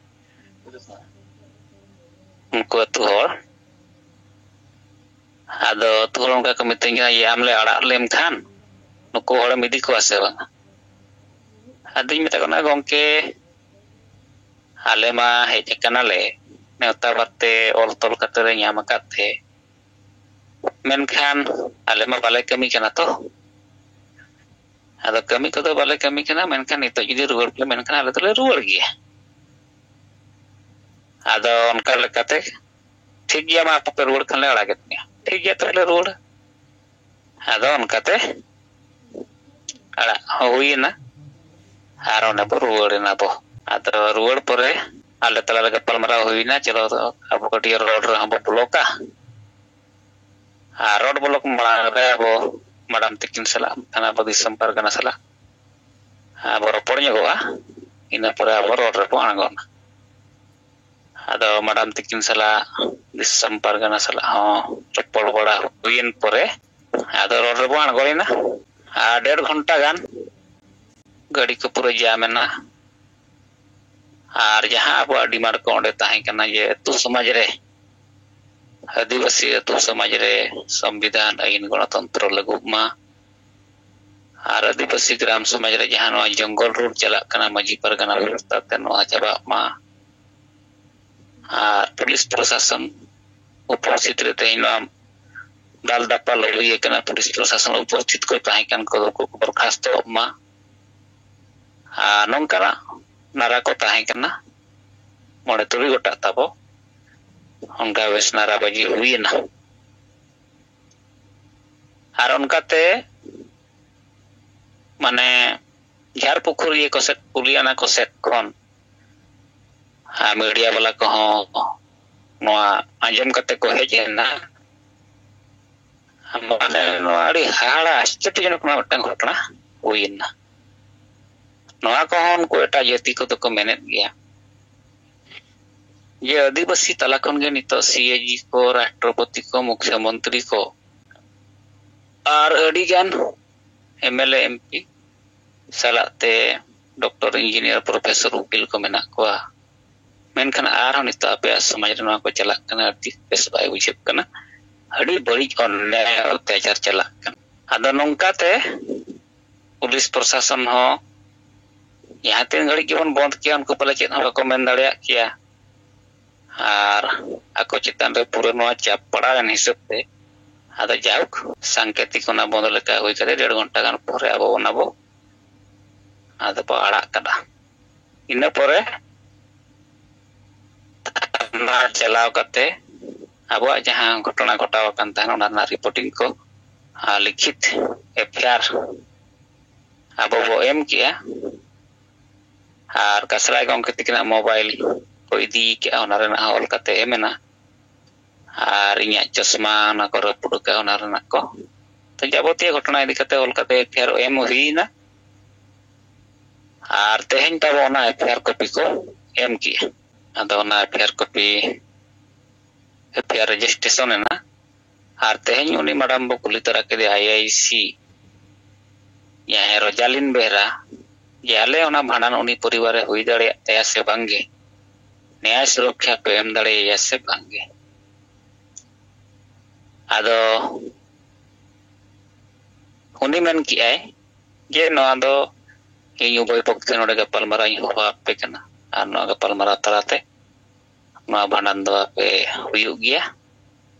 ᱩᱱᱠᱩ ᱟᱹᱛᱩ ᱦᱚᱲ᱾ ᱟᱫᱚ ᱟᱹᱛᱩ ᱦᱚᱲ ᱚᱱᱠᱟ ᱠᱚ ᱢᱤᱛᱟᱹᱧ ᱠᱟᱱᱟ ᱡᱮ, "ᱟᱢ ᱞᱮ ᱟᱲᱟᱜ ᱞᱮᱢ ᱠᱷᱟᱱ ᱱᱩᱠᱩ ᱦᱚᱲᱮᱢ ᱤᱫᱤ ᱠᱚᱣᱟ ᱥᱮ ᱵᱟᱝ?" ᱟᱫᱚᱧ ᱢᱮᱛᱟ ᱠᱚ ᱠᱟᱱᱟ, "ᱜᱚᱢᱠᱮ, ᱟᱞᱮ ᱢᱟ ᱦᱮᱡ ᱟᱠᱟᱱᱟᱞᱮ ᱱᱮᱣᱛᱟ ᱵᱟᱨᱛᱮ ᱚᱞ ᱛᱚᱞ ᱠᱟᱛᱮ ᱞᱮ ᱧᱟᱢ ᱟᱠᱟᱫ ᱛᱮ, ᱢᱮᱱᱠᱷᱟᱱ ᱟᱞᱮ ᱢᱟ ᱵᱟᱞᱮ ᱠᱟᱹᱢᱤ ᱠᱟᱱᱟ ᱛᱚ, ᱟᱫᱚ ᱠᱟᱹᱢᱤ ᱠᱚᱫᱚ ᱵᱟᱞᱮ ᱠᱟᱹᱢᱤ ᱠᱟᱱᱟ, ᱢᱮᱱᱠᱷᱟᱱ ᱱᱤᱛᱚᱜ ᱡᱩᱫᱤ ᱨᱩᱣᱟᱹᱲ ᱯᱮ ᱢᱮᱱᱠᱷᱟᱱ ᱟᱞᱮ ᱫᱚᱞᱮ ᱨᱩᱣᱟᱹᱲ ᱜᱮᱭᱟ᱾" ᱟᱫᱚ ᱚᱱᱠᱟ ᱞᱮᱠᱟᱛᱮ ᱴᱷᱤᱠ ᱜᱮᱭᱟ, ᱢᱟ ᱟᱯᱮ ᱯᱮ ᱨᱩᱣᱟᱹᱲ ᱠᱷᱟᱱ ᱞᱮ ᱟᱲᱟᱜᱮᱫ ᱢᱮᱭᱟ᱾ ᱴᱷᱤᱠ ᱜᱮᱭᱟ, ᱛᱟᱦᱞᱮ ᱨᱩᱣᱟᱹᱲ᱾ ᱟᱫᱚ ᱚᱱᱠᱟᱛᱮ ᱟᱲᱟᱜ ᱦᱚᱸ ᱦᱩᱭᱮᱱᱟ, ᱟᱨ ᱚᱸᱰᱮ ᱵᱚ ᱨᱩᱣᱟᱹᱲ ᱮᱱᱟ ᱵᱚ᱾ ᱟᱫᱚ ᱨᱩᱣᱟᱹᱲ ᱯᱚᱨᱮ ᱟᱞᱮ ᱛᱟᱞᱟᱨᱮ ᱜᱟᱯᱟᱞᱢᱟᱨᱟᱣ ᱦᱩᱭᱮᱱᱟ, ᱪᱚᱞᱚ ᱟᱵᱚ ᱠᱟᱹᱴᱤᱡ ᱨᱳᱰ ᱨᱮᱦᱚᱸ ᱵᱚ ᱵᱞᱚᱠᱟ, ᱟᱨ ᱨᱳᱰ ᱵᱞᱚᱠ ᱢᱟᱲᱟᱝ ᱨᱮ ᱟᱵᱚ ᱢᱟᱰᱟᱢ ᱛᱤᱠᱤᱱ ᱥᱟᱞᱟᱜ, ᱟᱵᱚ ᱫᱤᱥᱚᱢ ᱯᱟᱨᱜᱟᱱᱟ ᱥᱟᱞᱟᱜ ᱟᱵᱚ ᱨᱚᱯᱚᱲ ᱧᱚᱜᱚᱜᱼᱟ᱾ ᱤᱱᱟᱹ ᱯᱚᱨᱮ ᱟᱵᱚ ᱨᱳᱰ ᱨᱮᱵᱚ ᱟᱬᱜᱚᱱᱟ᱾ ᱟᱫᱚ ᱢᱟᱰᱟᱢ ᱛᱤᱠᱤᱱ ᱥᱟᱞᱟᱜ ᱫᱤᱥᱚᱢ ᱯᱟᱨᱜᱟᱱᱟ ᱥᱟᱞᱟᱜ ᱦᱚᱸ ᱨᱚᱯᱚᱲ ᱵᱟᱲᱟ ᱦᱩᱭᱮᱱ ᱯᱚᱨᱮ ᱟᱫᱚ ᱨᱳᱰ ᱨᱮᱵᱚ ᱟᱬᱜᱚᱭᱮᱱᱟ᱾ ᱟᱨ ᱰᱮᱲ ᱜᱷᱚᱱᱴᱟ ᱜᱟᱱ ᱜᱟᱹᱰᱤ ᱠᱚ ᱯᱩᱨᱟᱹ ᱡᱟᱢ ᱮᱱᱟ᱾ ᱟᱨ ᱡᱟᱦᱟᱸ ᱟᱵᱚᱣᱟᱜ ᱰᱤᱢᱟᱱᱰ ᱠᱚ ᱚᱸᱰᱮ ᱛᱟᱦᱮᱸ ᱠᱟᱱᱟ ᱡᱮ ᱟᱹᱛᱩ ᱥᱚᱢᱟᱡᱽ ᱨᱮ, ᱟᱹᱫᱤᱵᱟᱹᱥᱤ ᱟᱹᱛᱩ ᱥᱚᱢᱟᱡᱽ ᱨᱮ ᱥᱚᱝᱵᱤᱫᱷᱟᱱ ᱟᱹᱭᱤᱱ ᱜᱚᱱᱚᱛᱚᱱᱛᱨᱚ ᱞᱟᱹᱜᱩᱜ ᱢᱟ, ᱟᱨ ᱟᱹᱫᱤᱵᱟᱹᱥᱤ ᱜᱨᱟᱢ ᱥᱚᱢᱟᱡᱽ ᱨᱮ ᱡᱟᱦᱟᱸ ᱱᱚᱣᱟ ᱡᱚᱝᱜᱚᱞ ᱨᱳᱰ ᱪᱟᱞᱟᱜ ᱠᱟᱱᱟ ᱢᱟᱹᱡᱷᱤ ᱯᱟᱨᱜᱟᱱᱟ ᱵᱮᱵᱚᱥᱛᱷᱟ ᱛᱮ, ᱱᱚᱣᱟ ᱪᱟᱵᱟᱜ ᱢᱟ, ᱟᱨ ᱯᱩᱞᱤᱥ ᱯᱨᱚᱥᱟᱥᱚᱱ ᱩᱯᱚᱥᱛᱷᱤᱛ ᱨᱮ ᱛᱮᱦᱮᱧ ᱱᱚᱣᱟ ᱫᱟᱞ ᱫᱟᱯᱟᱞ ᱦᱩᱭ ᱟᱠᱟᱱᱟ, ᱯᱩᱞᱤᱥ ᱯᱨᱚᱥᱟᱥᱚᱱ ᱩᱯᱚᱥᱛᱷᱤᱛ ᱠᱚ ᱛᱟᱦᱮᱸ ᱠᱟᱱ ᱠᱚᱫᱚ ᱠᱚ ᱵᱚᱨᱠᱷᱟᱥᱛᱚᱜ ᱢᱟ᱾ ᱟᱨ ᱱᱚᱝᱠᱟᱱᱟᱜ ᱱᱟᱨᱟ ᱠᱚ ᱛᱟᱦᱮᱸ ᱠᱟᱱᱟ ᱢᱚᱬᱮ ᱛᱩᱨᱩᱭ ᱜᱚᱴᱟᱜ ᱛᱟᱵᱚ, ᱚᱱᱠᱟ ᱵᱮᱥ ᱱᱟᱨᱟᱵᱟᱹᱡᱤ ᱦᱩᱭᱮᱱᱟ᱾ ᱟᱨ ᱚᱱᱠᱟᱛᱮ ᱢᱟᱱᱮ ᱡᱷᱟᱲ ᱯᱩᱠᱷᱩᱨᱤᱭᱟᱹ ᱠᱚ ᱥᱮᱫ, ᱠᱩᱞᱤᱭᱟᱱᱟ ᱠᱚ ᱥᱮᱫ ᱠᱷᱚᱱ ᱟᱨ ᱢᱤᱰᱤᱭᱟ ᱵᱟᱞᱟ ᱠᱚᱦᱚᱸ ᱱᱚᱣᱟ ᱟᱸᱡᱚᱢ ᱠᱟᱛᱮ ᱠᱚ ᱦᱮᱡ ᱮᱱᱟ᱾ ᱢᱟᱱᱮ ᱱᱚᱣᱟ ᱟᱹᱰᱤ ᱦᱟᱦᱟᱲᱟ ᱟᱥᱪᱚᱨᱡᱚᱡᱚᱱᱚᱠ ᱱᱚᱣᱟ ᱢᱤᱫᱴᱟᱝ ᱜᱷᱚᱴᱚᱱᱟ ᱦᱩᱭᱮᱱᱟ᱾ ᱱᱚᱣᱟ ᱠᱚᱦᱚᱸ ᱩᱱᱠᱩ ᱮᱴᱟᱜ ᱡᱟᱹᱛᱤ ᱠᱚᱫᱚ ᱠᱚ ᱢᱮᱱᱮᱫ ᱜᱮᱭᱟ ᱡᱮ ᱟᱹᱫᱤᱵᱟᱹᱥᱤ ᱛᱟᱞᱟ ᱠᱷᱚᱱ ᱜᱮ ᱱᱤᱛᱚᱜ ᱥᱤ ᱮ ᱡᱤ ᱠᱚ, ᱨᱟᱥᱴᱨᱚᱯᱚᱛᱤ ᱠᱚ, ᱢᱩᱠᱷᱭᱚᱢᱚᱱᱛᱨᱤ ᱠᱚ ᱟᱨ ᱟᱹᱰᱤ ᱜᱟᱱ M L A, M P ᱥᱟᱞᱟᱜ ᱛᱮ ᱰᱚᱠᱴᱚᱨ, ᱤᱧᱡᱤᱱᱤᱭᱟᱨ, ᱯᱨᱚᱯᱷᱮᱥᱚᱨ, ᱩᱠᱤᱞ ᱠᱚ ᱢᱮᱱᱟᱜ ᱠᱚᱣᱟ᱾ ᱢᱮᱱᱠᱷᱟᱱ ᱟᱨᱦᱚᱸ ᱱᱤᱛᱚᱜ ᱟᱯᱮᱭᱟᱜ ᱥᱚᱢᱟᱡᱽ ᱨᱮ ᱱᱚᱣᱟ ᱠᱚ ᱪᱟᱞᱟᱜ ᱠᱟᱱᱟ, ᱟᱹᱰᱤ ᱵᱮᱥ ᱵᱟᱭ ᱵᱩᱡᱷᱟᱹᱜ ᱠᱟᱱᱟ᱾ ᱟᱹᱰᱤ ᱵᱟᱹᱲᱤᱡ ᱚᱱᱱᱭᱟᱭ ᱚᱛᱛᱟᱪᱟᱨ ᱪᱟᱞᱟᱜ ᱠᱟᱱᱟ᱾ ᱟᱫᱚ ᱱᱚᱝᱠᱟᱛᱮ ᱯᱩᱞᱤᱥ ᱯᱨᱚᱥᱟᱥᱚᱱ ᱦᱚᱸ ᱡᱟᱦᱟᱸ ᱛᱤᱱ ᱜᱷᱟᱹᱲᱤᱡ ᱜᱮᱵᱚᱱ ᱵᱚᱱᱫ ᱠᱮᱭᱟ, ᱩᱱᱠᱩ ᱯᱟᱞᱮ ᱪᱮᱫ ᱦᱚᱸ ᱵᱟᱠᱚ ᱢᱮᱱ ᱫᱟᱲᱮᱭᱟᱜ ᱠᱮᱭᱟ᱾ ᱟᱨ ᱟᱠᱚ ᱪᱮᱛᱟᱱ ᱨᱮ ᱯᱩᱨᱟᱹ ᱱᱚᱣᱟ ᱪᱟᱯ ᱯᱟᱲᱟᱣ ᱮᱱ ᱦᱤᱥᱟᱹᱵ ᱛᱮ, ᱟᱫᱚ ᱡᱟᱭᱦᱳᱠ, ᱥᱟᱝᱠᱮᱛᱤᱠ ᱚᱱᱟ ᱵᱚᱱᱫ ᱞᱮᱠᱟ ᱦᱩᱭ ᱠᱟᱛᱮ ᱰᱮᱲ ᱜᱷᱚᱱᱴᱟ ᱜᱟᱱ ᱯᱚᱨᱮ ᱟᱵᱚ ᱚᱱᱟ ᱵᱚ, ᱟᱫᱚ ᱵᱚ ᱟᱲᱟᱜ ᱠᱟᱫᱟ᱾ ᱤᱱᱟᱹ ᱯᱚᱨᱮ ᱛᱷᱟᱱᱟ ᱪᱟᱞᱟᱣ ᱠᱟᱛᱮ ᱟᱵᱚᱣᱟᱜ ᱡᱟᱦᱟᱸ ᱜᱷᱚᱴᱚᱱᱟ ᱜᱷᱚᱴᱟᱣ ᱟᱠᱟᱱ ᱛᱟᱦᱮᱱ, ᱚᱱᱟ ᱨᱮᱱᱟᱜ ᱨᱤᱯᱳᱨᱴᱤᱝ ᱠᱚ, ᱟᱨ ᱞᱤᱠᱷᱤᱛ ᱮᱯᱷ ᱟᱭ ᱟᱨ ᱟᱵᱚ ᱵᱚ ᱮᱢ ᱠᱮᱜᱼᱟ᱾ ᱟᱨ ᱠᱟᱥᱨᱟᱭ ᱜᱚᱢᱠᱮ ᱛᱤᱠᱤᱱᱟᱜ ᱢᱳᱵᱟᱭᱤᱞ ᱠᱚ ᱤᱫᱤ ᱠᱮᱜᱼᱟ, ᱚᱱᱟ ᱨᱮᱱᱟᱜ ᱦᱚᱸ ᱚᱞ ᱠᱟᱛᱮ ᱮᱢ ᱮᱱᱟ᱾ ᱟᱨ ᱤᱧᱟᱹᱜ ᱪᱚᱥᱢᱟ ᱚᱱᱟ ᱠᱚ ᱨᱟᱹᱯᱩᱫ ᱟᱠᱟᱫ, ᱚᱱᱟ ᱨᱮᱱᱟᱜ ᱠᱚ᱾ ᱛᱚ, ᱡᱟᱵᱚᱛᱤᱭᱚ ᱜᱷᱚᱴᱚᱱᱟ ᱤᱫᱤ ᱠᱟᱛᱮ ᱚᱞ ᱠᱟᱛᱮ ᱮᱯᱷ ᱟᱭ ᱟᱨ ᱮᱢ ᱦᱩᱭᱱᱟ᱾ ᱟᱨ ᱛᱮᱦᱮᱧ ᱛᱟᱵᱚ ᱚᱱᱟ ᱮᱯᱷ ᱟᱭ ᱟᱨ ᱠᱚᱯᱤ ᱠᱚ ᱮᱢ ᱠᱮᱜᱼᱟ᱾ ᱟᱫᱚ ᱚᱱᱟ F I R copy, F I R registration ᱮᱱᱟ᱾ ᱟᱨ ᱛᱮᱦᱮᱧ ᱩᱱᱤ ᱢᱮᱰᱟᱢ ᱵᱚ ᱠᱩᱞᱤ ᱛᱚᱨᱟ ᱠᱮᱫᱮᱭᱟ, ᱟᱭ ᱟᱭ ᱥᱤ, ᱡᱟᱦᱟᱸᱭ ᱨᱳᱡᱟᱞᱤᱱ ᱵᱮᱦᱨᱟ, ᱡᱮ ᱟᱞᱮ ᱚᱱᱟ ᱵᱷᱟᱸᱰᱟᱱ ᱩᱱᱤ ᱯᱚᱨᱤᱵᱟᱨ ᱨᱮ ᱦᱩᱭ ᱫᱟᱲᱮᱭᱟᱜ ᱛᱟᱭᱟ ᱥᱮ ᱵᱟᱝᱜᱮ, ᱱᱮᱭᱟᱭ ᱥᱩᱨᱚᱠᱠᱷᱟ ᱯᱮ ᱮᱢ ᱫᱟᱲᱮᱭᱟᱭᱟ ᱥᱮ ᱵᱟᱝᱜᱮ᱾ ᱟᱫᱚ ᱩᱱᱤ ᱢᱮᱱ ᱠᱮᱜᱼᱟᱭ ᱡᱮ ᱱᱚᱣᱟ ᱫᱚ ᱤᱧ ᱩᱵᱷᱚᱭ ᱯᱚᱠᱠᱷᱮ ᱱᱚᱰᱮ ᱜᱟᱯᱟᱞᱢᱟᱨᱟᱣ ᱤᱧ ᱦᱚᱦᱚ ᱟᱯᱮ ᱠᱟᱱᱟ, ᱟᱨ ᱱᱚᱣᱟ ᱜᱟᱯᱟᱞᱢᱟᱨᱟᱣ ᱛᱟᱞᱟᱛᱮ ᱱᱚᱣᱟ ᱵᱷᱟᱸᱰᱟᱱ ᱫᱚ ᱟᱯᱮ ᱦᱩᱭᱩᱜ ᱜᱮᱭᱟ᱾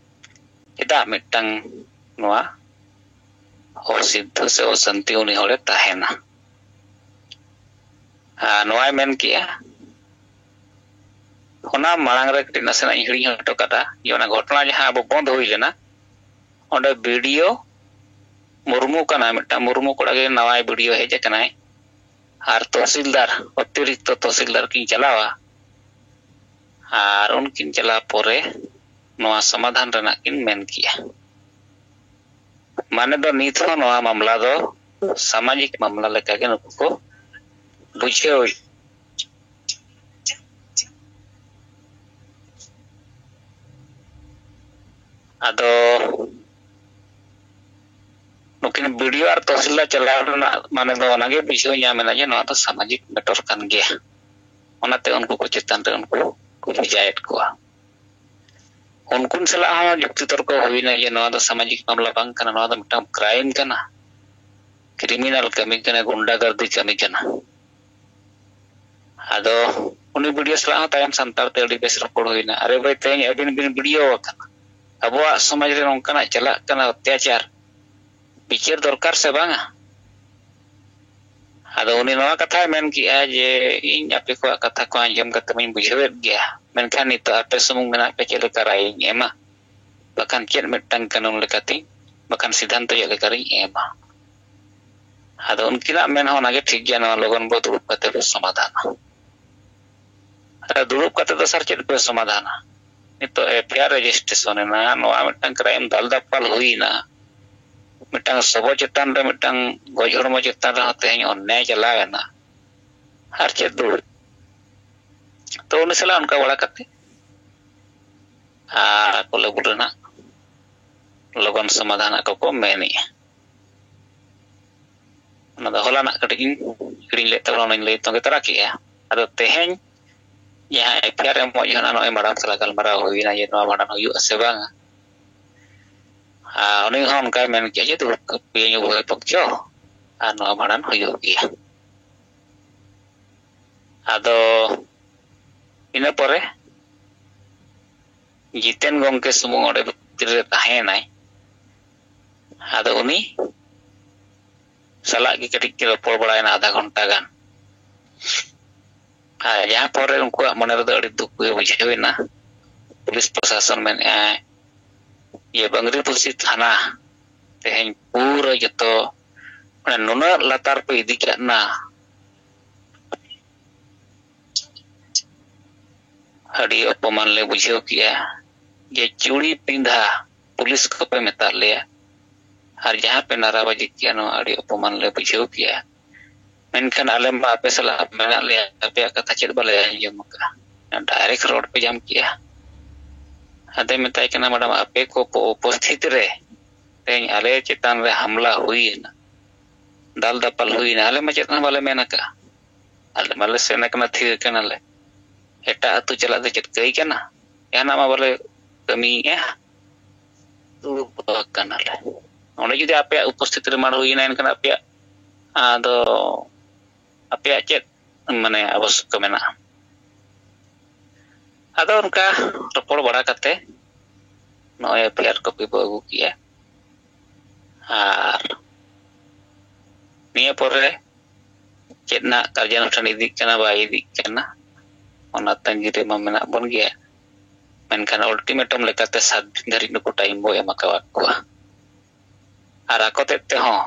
ᱪᱮᱫᱟᱜ ᱢᱤᱫᱴᱟᱝ ᱱᱚᱣᱟ ᱚᱥᱤᱫᱽᱫᱷᱚ ᱥᱮ ᱚᱥᱟᱱᱛᱤ ᱩᱱᱤ ᱦᱚᱲᱮ ᱛᱟᱦᱮᱱᱟ? ᱟᱨ ᱱᱚᱣᱟᱭ ᱢᱮᱱ ᱠᱮᱜᱼᱟ, ᱚᱱᱟ ᱢᱟᱲᱟᱝ ᱨᱮ ᱠᱟᱹᱴᱤᱡ ᱱᱟᱥᱮᱱᱟᱜ ᱤᱧ ᱦᱤᱲᱤᱧ ᱦᱚᱴᱚ ᱠᱟᱫᱟ, ᱡᱮ ᱚᱱᱟ ᱜᱷᱚᱴᱚᱱᱟ ᱡᱟᱦᱟᱸ ᱟᱵᱚ ᱵᱚᱱᱫ ᱦᱩᱭ ᱞᱮᱱᱟ, ᱚᱸᱰᱮ ᱵᱤ ᱰᱤ ᱳ ᱢᱩᱨᱢᱩ ᱠᱟᱱᱟᱭ, ᱢᱤᱫᱴᱟᱝ ᱢᱩᱨᱢᱩ ᱠᱚᱲᱟ ᱜᱮ ᱱᱟᱣᱟᱭ ᱵᱤ ᱰᱤ ᱳ ᱦᱮᱡ ᱟᱠᱟᱱᱟᱭ, ᱟᱨ ᱛᱚᱦᱥᱤᱞᱫᱟᱨ, ᱚᱛᱤᱨᱤᱠᱛᱚ ᱛᱚᱦᱥᱤᱞᱫᱟᱨ ᱠᱤᱱ ᱪᱟᱞᱟᱣᱟ᱾ ᱟᱨ ᱩᱱᱠᱤᱱ ᱪᱟᱞᱟᱣ ᱯᱚᱨᱮ ᱱᱚᱣᱟ ᱥᱚᱢᱟᱫᱷᱟᱱ ᱨᱮᱱᱟᱜ ᱠᱤᱱ ᱢᱮᱱ ᱠᱮᱜᱼᱟ᱾ ᱢᱟᱱᱮ ᱫᱚ ᱱᱤᱛ ᱦᱚᱸ ᱱᱚᱣᱟ ᱢᱟᱢᱞᱟ ᱫᱚ ᱥᱟᱢᱟᱡᱤᱠ ᱢᱟᱢᱞᱟ ᱞᱮᱠᱟᱜᱮ ᱱᱩᱠᱩ ᱠᱚ ᱵᱩᱡᱷᱟᱹᱣ᱾ ᱟᱫᱚ ᱱᱩᱠᱤᱱ ᱵᱤ ᱰᱤ ᱳ ᱟᱨ ᱛᱚᱦᱥᱤᱞᱫᱟᱨ ᱪᱟᱞᱟᱣ ᱨᱮᱱᱟᱜ ᱢᱟᱱᱮ ᱫᱚ ᱚᱱᱟᱜᱮ ᱵᱩᱡᱷᱟᱹᱣ ᱧᱟᱢ ᱮᱱᱟ ᱡᱮ ᱱᱚᱣᱟ ᱫᱚ ᱥᱟᱢᱟᱡᱤᱠ ᱢᱮᱴᱟᱨ ᱠᱟᱱ ᱜᱮᱭᱟ᱾ ᱚᱱᱟᱛᱮ ᱩᱱᱠᱩ ᱠᱚ ᱪᱮᱛᱟᱱ ᱨᱮ ᱩᱱᱠᱩ ᱠᱚ ᱵᱷᱮᱡᱟᱭᱮᱫ ᱠᱚᱣᱟ᱾ ᱩᱱᱠᱩ ᱥᱟᱞᱟᱜ ᱦᱚᱸ ᱡᱩᱠᱛᱤ ᱛᱚᱨᱠᱚ ᱦᱩᱭᱱᱟ ᱡᱮ ᱱᱚᱣᱟ ᱫᱚ ᱥᱟᱢᱟᱡᱤᱠ ᱢᱟᱢᱞᱟ ᱵᱟᱝ ᱠᱟᱱᱟ, ᱱᱚᱣᱟ ᱫᱚ ᱢᱤᱫᱴᱟᱝ ᱠᱨᱟᱭᱤᱢ ᱠᱟᱱᱟ, ᱠᱨᱤᱢᱤᱱᱟᱞ ᱠᱟᱹᱢᱤ ᱠᱟᱱᱟ, ᱜᱩᱱᱰᱟᱜᱟᱨᱫᱤ ᱠᱟᱹᱢᱤ ᱠᱟᱱᱟ᱾ ᱟᱫᱚ ᱩᱱᱤ ᱵᱤ ᱰᱤ ᱳ ᱥᱟᱞᱟᱜ ᱦᱚᱸ ᱛᱟᱭᱚᱢ ᱥᱟᱱᱛᱟᱲ ᱛᱮ ᱟᱹᱰᱤ ᱵᱮᱥ ᱨᱚᱯᱚᱲ ᱦᱩᱭᱱᱟ᱾ "ᱟᱨᱮ ᱵᱷᱟᱹᱭ, ᱛᱮᱦᱮᱧ ᱟᱹᱵᱤᱱ ᱵᱤᱱ ᱵᱤ ᱰᱤ ᱳ ᱟᱠᱟᱱᱟ, ᱟᱵᱚᱣᱟᱜ ᱥᱚᱢᱟᱡᱽ ᱨᱮ ᱱᱚᱝᱠᱟᱱᱟᱜ ᱪᱟᱞᱟᱜ ᱠᱟᱱᱟ ᱚᱛᱛᱟᱪᱟᱨ, ᱵᱤᱪᱟᱹᱨ ᱫᱚᱨᱠᱟᱨ ᱥᱮ ᱵᱟᱝᱟ?" ᱟᱫᱚ ᱩᱱᱤ ᱱᱚᱣᱟ ᱠᱟᱛᱷᱟᱭ ᱢᱮᱱ ᱠᱮᱜᱼᱟ ᱡᱮ, "ᱤᱧ ᱟᱯᱮ ᱠᱚᱣᱟᱜ ᱠᱟᱛᱷᱟ ᱠᱚ ᱟᱸᱡᱚᱢ ᱠᱟᱛᱮ ᱢᱟᱧ ᱵᱩᱡᱷᱟᱹᱣᱮᱫ ᱜᱮᱭᱟ, ᱢᱮᱱᱠᱷᱟᱱ ᱱᱤᱛᱚᱜ ᱟᱯᱮ ᱥᱩᱢᱩᱝ ᱢᱮᱱᱟᱜ ᱯᱮ, ᱪᱮᱫ ᱞᱮᱠᱟ ᱨᱟᱭ ᱤᱧ ᱮᱢᱟ?" ᱵᱟᱠᱷᱟᱱ ᱪᱮᱫ ᱢᱤᱫᱴᱟᱝ ᱠᱟᱹᱱᱩᱱ ᱞᱮᱠᱟᱛᱮ, ᱵᱟᱠᱷᱟᱱ ᱥᱤᱫᱷᱟᱱᱛᱚ ᱪᱮᱫ ᱞᱮᱠᱟᱨᱤᱧ ᱮᱢᱟ? ᱟᱫᱚ ᱩᱱᱠᱤᱱᱟᱜ ᱢᱮᱱ ᱦᱚᱸ ᱚᱱᱟᱜᱮ ᱴᱷᱤᱠ ᱜᱮᱭᱟ, ᱱᱚᱣᱟ ᱞᱚᱜᱚᱱ ᱵᱚ ᱫᱩᱲᱩᱵ ᱠᱟᱛᱮ ᱵᱚ ᱥᱚᱢᱟᱫᱷᱟᱱᱟ᱾ ᱟᱨ ᱫᱩᱲᱩᱵ ᱠᱟᱛᱮ ᱫᱚ ᱥᱟᱨ ᱪᱮᱫ ᱯᱮ ᱥᱚᱢᱟᱫᱷᱟᱱᱟ? ᱱᱤᱛᱚᱜ ᱮᱯᱷ ᱟᱭ ᱟᱨ ᱨᱮᱡᱤᱥᱴᱨᱮᱥᱚᱱ ᱮᱱᱟ, ᱱᱚᱣᱟ ᱢᱤᱫᱴᱟᱝ ᱠᱨᱟᱭᱤᱢ ᱫᱟᱞ ᱫᱟᱯᱟᱞ ᱦᱩᱭᱱᱟ, ᱢᱤᱫᱴᱟᱝ ᱥᱚᱵᱚ ᱪᱮᱛᱟᱱ ᱨᱮ ᱢᱤᱫᱴᱟᱝ ᱜᱚᱡ ᱦᱚᱲᱢᱚ ᱪᱮᱛᱟᱱ ᱨᱮᱦᱚᱸ ᱛᱮᱦᱮᱧ ᱚᱱᱱᱭᱟᱭ ᱪᱟᱞᱟᱣ ᱮᱱᱟ, ᱟᱨ ᱪᱮᱫ ᱫᱩᱲᱩᱵ? ᱛᱚ ᱩᱱᱤ ᱥᱟᱞᱟᱜ ᱚᱱᱠᱟ ᱵᱟᱲᱟ ᱠᱟᱛᱮ ᱟᱨ ᱠᱚᱞᱮ ᱵᱩᱞᱟᱹ ᱱᱟᱜ ᱞᱚᱜᱚᱱ ᱥᱚᱢᱟᱫᱷᱟᱱ ᱟᱠᱚ ᱠᱚ ᱢᱮᱱᱮᱜᱼᱟ᱾ ᱚᱱᱟ ᱫᱚ ᱦᱚᱞᱟᱱᱟᱜ ᱠᱟᱹᱴᱤᱡ ᱤᱧ ᱦᱤᱲᱤᱧ ᱞᱮᱫ ᱛᱟᱵᱚᱱᱟ, ᱚᱱᱟᱧ ᱞᱟᱹᱭ ᱛᱚᱸᱜᱮ ᱛᱟᱨᱟ ᱠᱮᱜᱼᱟ᱾ ᱟᱫᱚ ᱛᱮᱦᱮᱧ ᱡᱟᱦᱟᱸ ᱮᱯᱷ ᱟᱭ ᱟᱨ ᱮᱢᱚᱜ ᱡᱚᱦᱚᱜ ᱱᱚᱜᱼᱚᱭ ᱢᱟᱲᱟᱝ ᱥᱟᱞᱟᱜ ᱜᱟᱞᱢᱟᱨᱟᱣ ᱦᱩᱭᱱᱟ ᱡᱮ ᱱᱚᱣᱟ ᱵᱷᱟᱸᱰᱟᱱ ᱦᱩᱭᱩᱜᱼᱟ ᱥᱮ ᱵᱟᱝᱟ, ᱟᱨ ᱩᱱᱤ ᱦᱚᱸ ᱚᱱᱠᱟᱭ ᱢᱮᱱ ᱠᱮᱜᱼᱟ ᱡᱮ ᱫᱩᱲᱩᱵ ᱠᱟᱹᱯᱤᱭᱟᱹᱧ ᱩᱵᱷᱚᱭ ᱯᱚᱠᱠᱷᱚ ᱟᱨ ᱱᱚᱣᱟ ᱵᱷᱟᱸᱰᱟᱱ ᱦᱩᱭᱩᱜ ᱜᱮᱭᱟ᱾ ᱟᱫᱚ ᱤᱱᱟᱹ ᱯᱚᱨᱮ ᱡᱤᱛᱮᱱ ᱜᱚᱢᱠᱮ ᱥᱩᱢᱩᱝ ᱚᱸᱰᱮ ᱵᱷᱤᱛᱨᱤ ᱨᱮ ᱛᱟᱦᱮᱸᱭᱮᱱᱟᱭ᱾ ᱟᱫᱚ ᱩᱱᱤ ᱥᱟᱞᱟᱜ ᱜᱮ ᱠᱟᱹᱴᱤᱡ ᱠᱤᱱ ᱨᱚᱯᱚᱲ ᱵᱟᱲᱟᱭᱮᱱᱟ ᱟᱫᱷᱟ ᱜᱷᱚᱱᱴᱟ ᱜᱟᱱ᱾ ᱟᱨ ᱡᱟᱦᱟᱸ ᱯᱚᱨᱮ ᱩᱱᱠᱩᱣᱟᱜ ᱢᱚᱱᱮ ᱨᱮᱫᱚ ᱟᱹᱰᱤ ᱫᱩᱠ ᱜᱮ ᱵᱩᱡᱷᱟᱹᱣ ᱮᱱᱟ᱾ ᱯᱩᱞᱤᱥ ᱯᱨᱚᱥᱟᱥᱚᱱ ᱢᱮᱱᱮᱫᱼᱟᱭ ᱡᱮ ᱵᱟᱝᱨᱤᱯᱚᱥᱤ ᱛᱷᱟᱱᱟ ᱛᱮᱦᱮᱧ ᱯᱩᱨᱟᱹ ᱡᱚᱛᱚ ᱢᱟᱱᱮ ᱱᱩᱱᱟᱹᱜ ᱞᱟᱛᱟᱨ ᱯᱮ ᱤᱫᱤ ᱠᱟᱜ ᱱᱟ, ᱟᱹᱰᱤ ᱚᱯᱚᱢᱟᱱ ᱞᱮ ᱵᱩᱡᱷᱟᱹᱣ ᱠᱮᱜᱼᱟ ᱡᱮ ᱪᱩᱲᱤ ᱯᱤᱸᱫᱷᱟ ᱯᱩᱞᱤᱥ ᱠᱚᱯᱮ ᱢᱮᱛᱟᱫ ᱞᱮᱭᱟ ᱟᱨ ᱡᱟᱦᱟᱸ ᱯᱮ ᱱᱟᱨᱟᱵᱟᱡᱤ ᱠᱮᱜᱼᱟ, ᱱᱚᱣᱟ ᱟᱹᱰᱤ ᱚᱯᱚᱢᱟᱱ ᱞᱮ ᱵᱩᱡᱷᱟᱹᱣ ᱠᱮᱜᱼᱟ᱾ ᱢᱮᱱᱠᱷᱟᱱ ᱟᱞᱮ ᱢᱟ ᱟᱯᱮ ᱥᱟᱞᱟᱜ ᱢᱮᱱᱟᱜ ᱞᱮᱭᱟ, ᱟᱯᱮᱭᱟᱜ ᱠᱟᱛᱷᱟ ᱪᱮᱫ ᱵᱟᱞᱮ ᱟᱸᱡᱚᱢ ᱟᱠᱟᱫᱼᱟ, ᱰᱟᱭᱨᱮᱠᱴ ᱨᱚᱲ ᱯᱮ ᱧᱟᱢ ᱠᱮᱜᱼᱟ᱾ ᱟᱫᱚᱭ ᱢᱮᱛᱟᱭ ᱠᱟᱱᱟ, ᱢᱮᱰᱟᱢ, ᱟᱯᱮ ᱠᱚ ᱩᱯᱚᱥᱛᱷᱤᱛ ᱨᱮ ᱛᱮᱦᱮᱧ ᱟᱞᱮ ᱪᱮᱛᱟᱱ ᱨᱮ ᱦᱟᱢᱞᱟ ᱦᱩᱭᱮᱱᱟ, ᱫᱟᱞ ᱫᱟᱯᱟᱞ ᱦᱩᱭᱮᱱᱟ, ᱟᱞᱮ ᱢᱟ ᱪᱮᱫ ᱦᱚᱸ ᱵᱟᱞᱮ ᱢᱮᱱ ᱟᱠᱟᱫᱼᱟ᱾ ᱟᱞᱮ ᱢᱟᱞᱮ ᱥᱮᱱ ᱟᱠᱟᱱᱟ, ᱛᱷᱤᱨ ᱟᱠᱟᱱᱟᱞᱮ᱾ ᱮᱴᱟᱜ ᱟᱹᱛᱩ ᱪᱟᱞᱟᱜ ᱫᱚ ᱪᱮᱫ ᱠᱟᱹᱭ ᱠᱟᱱᱟ? ᱡᱟᱦᱟᱱᱟᱜ ᱢᱟ ᱵᱟᱞᱮ ᱠᱟᱹᱢᱤᱭᱮᱫᱼᱟ, ᱫᱩᱲᱩᱵ ᱟᱠᱟᱱᱟᱞᱮ᱾ ᱚᱸᱰᱮ ᱡᱩᱫᱤ ᱟᱯᱮᱭᱟᱜ ᱩᱯᱚᱥᱛᱷᱤᱛ ᱨᱮ ᱢᱟᱲ ᱦᱩᱭᱮᱱᱟ, ᱮᱱᱠᱷᱟᱱ ᱟᱯᱮᱭᱟᱜ ᱟᱫᱚ ᱟᱯᱮᱭᱟᱜ ᱪᱮᱫ ᱢᱟᱱᱮ ᱟᱵᱚᱥᱭᱚᱠ ᱢᱮᱱᱟᱜᱼᱟ? ᱟᱫᱚ ᱚᱱᱠᱟ ᱨᱚᱯᱚᱲ ᱵᱟᱲᱟ ᱠᱟᱛᱮ ᱱᱚᱜᱼᱚᱭ ᱮᱯᱷ ᱟᱭ ᱟᱨ ᱠᱚᱯᱤ ᱵᱚ ᱟᱹᱜᱩ ᱠᱮᱜᱼᱟ᱾ ᱟᱨ ᱱᱤᱭᱟᱹ ᱯᱚᱨᱮ ᱪᱮᱫ ᱱᱟᱜ ᱠᱟᱨᱡᱟᱱᱩᱥᱴᱷᱟᱱ ᱤᱫᱤᱜ ᱠᱟᱱᱟ ᱵᱟᱭ ᱤᱫᱤᱜ ᱠᱟᱱᱟ, ᱚᱱᱟ ᱛᱟᱺᱜᱤ ᱨᱮᱢᱟ ᱢᱮᱱᱟᱜ ᱵᱚᱱ ᱜᱮᱭᱟ᱾ ᱢᱮᱱᱠᱷᱟᱱ ᱟᱞᱴᱤᱢᱮᱴᱟᱢ ᱞᱮᱠᱟᱛᱮ ᱥᱟᱛ ᱫᱤᱱ ᱫᱷᱟᱹᱨᱤᱡ ᱱᱩᱠᱩ ᱴᱟᱭᱤᱢ ᱵᱚ ᱮᱢ ᱟᱠᱟᱣᱟᱫ ᱠᱚᱣᱟ᱾ ᱟᱨ ᱟᱠᱚ ᱛᱮᱫ ᱛᱮᱦᱚᱸ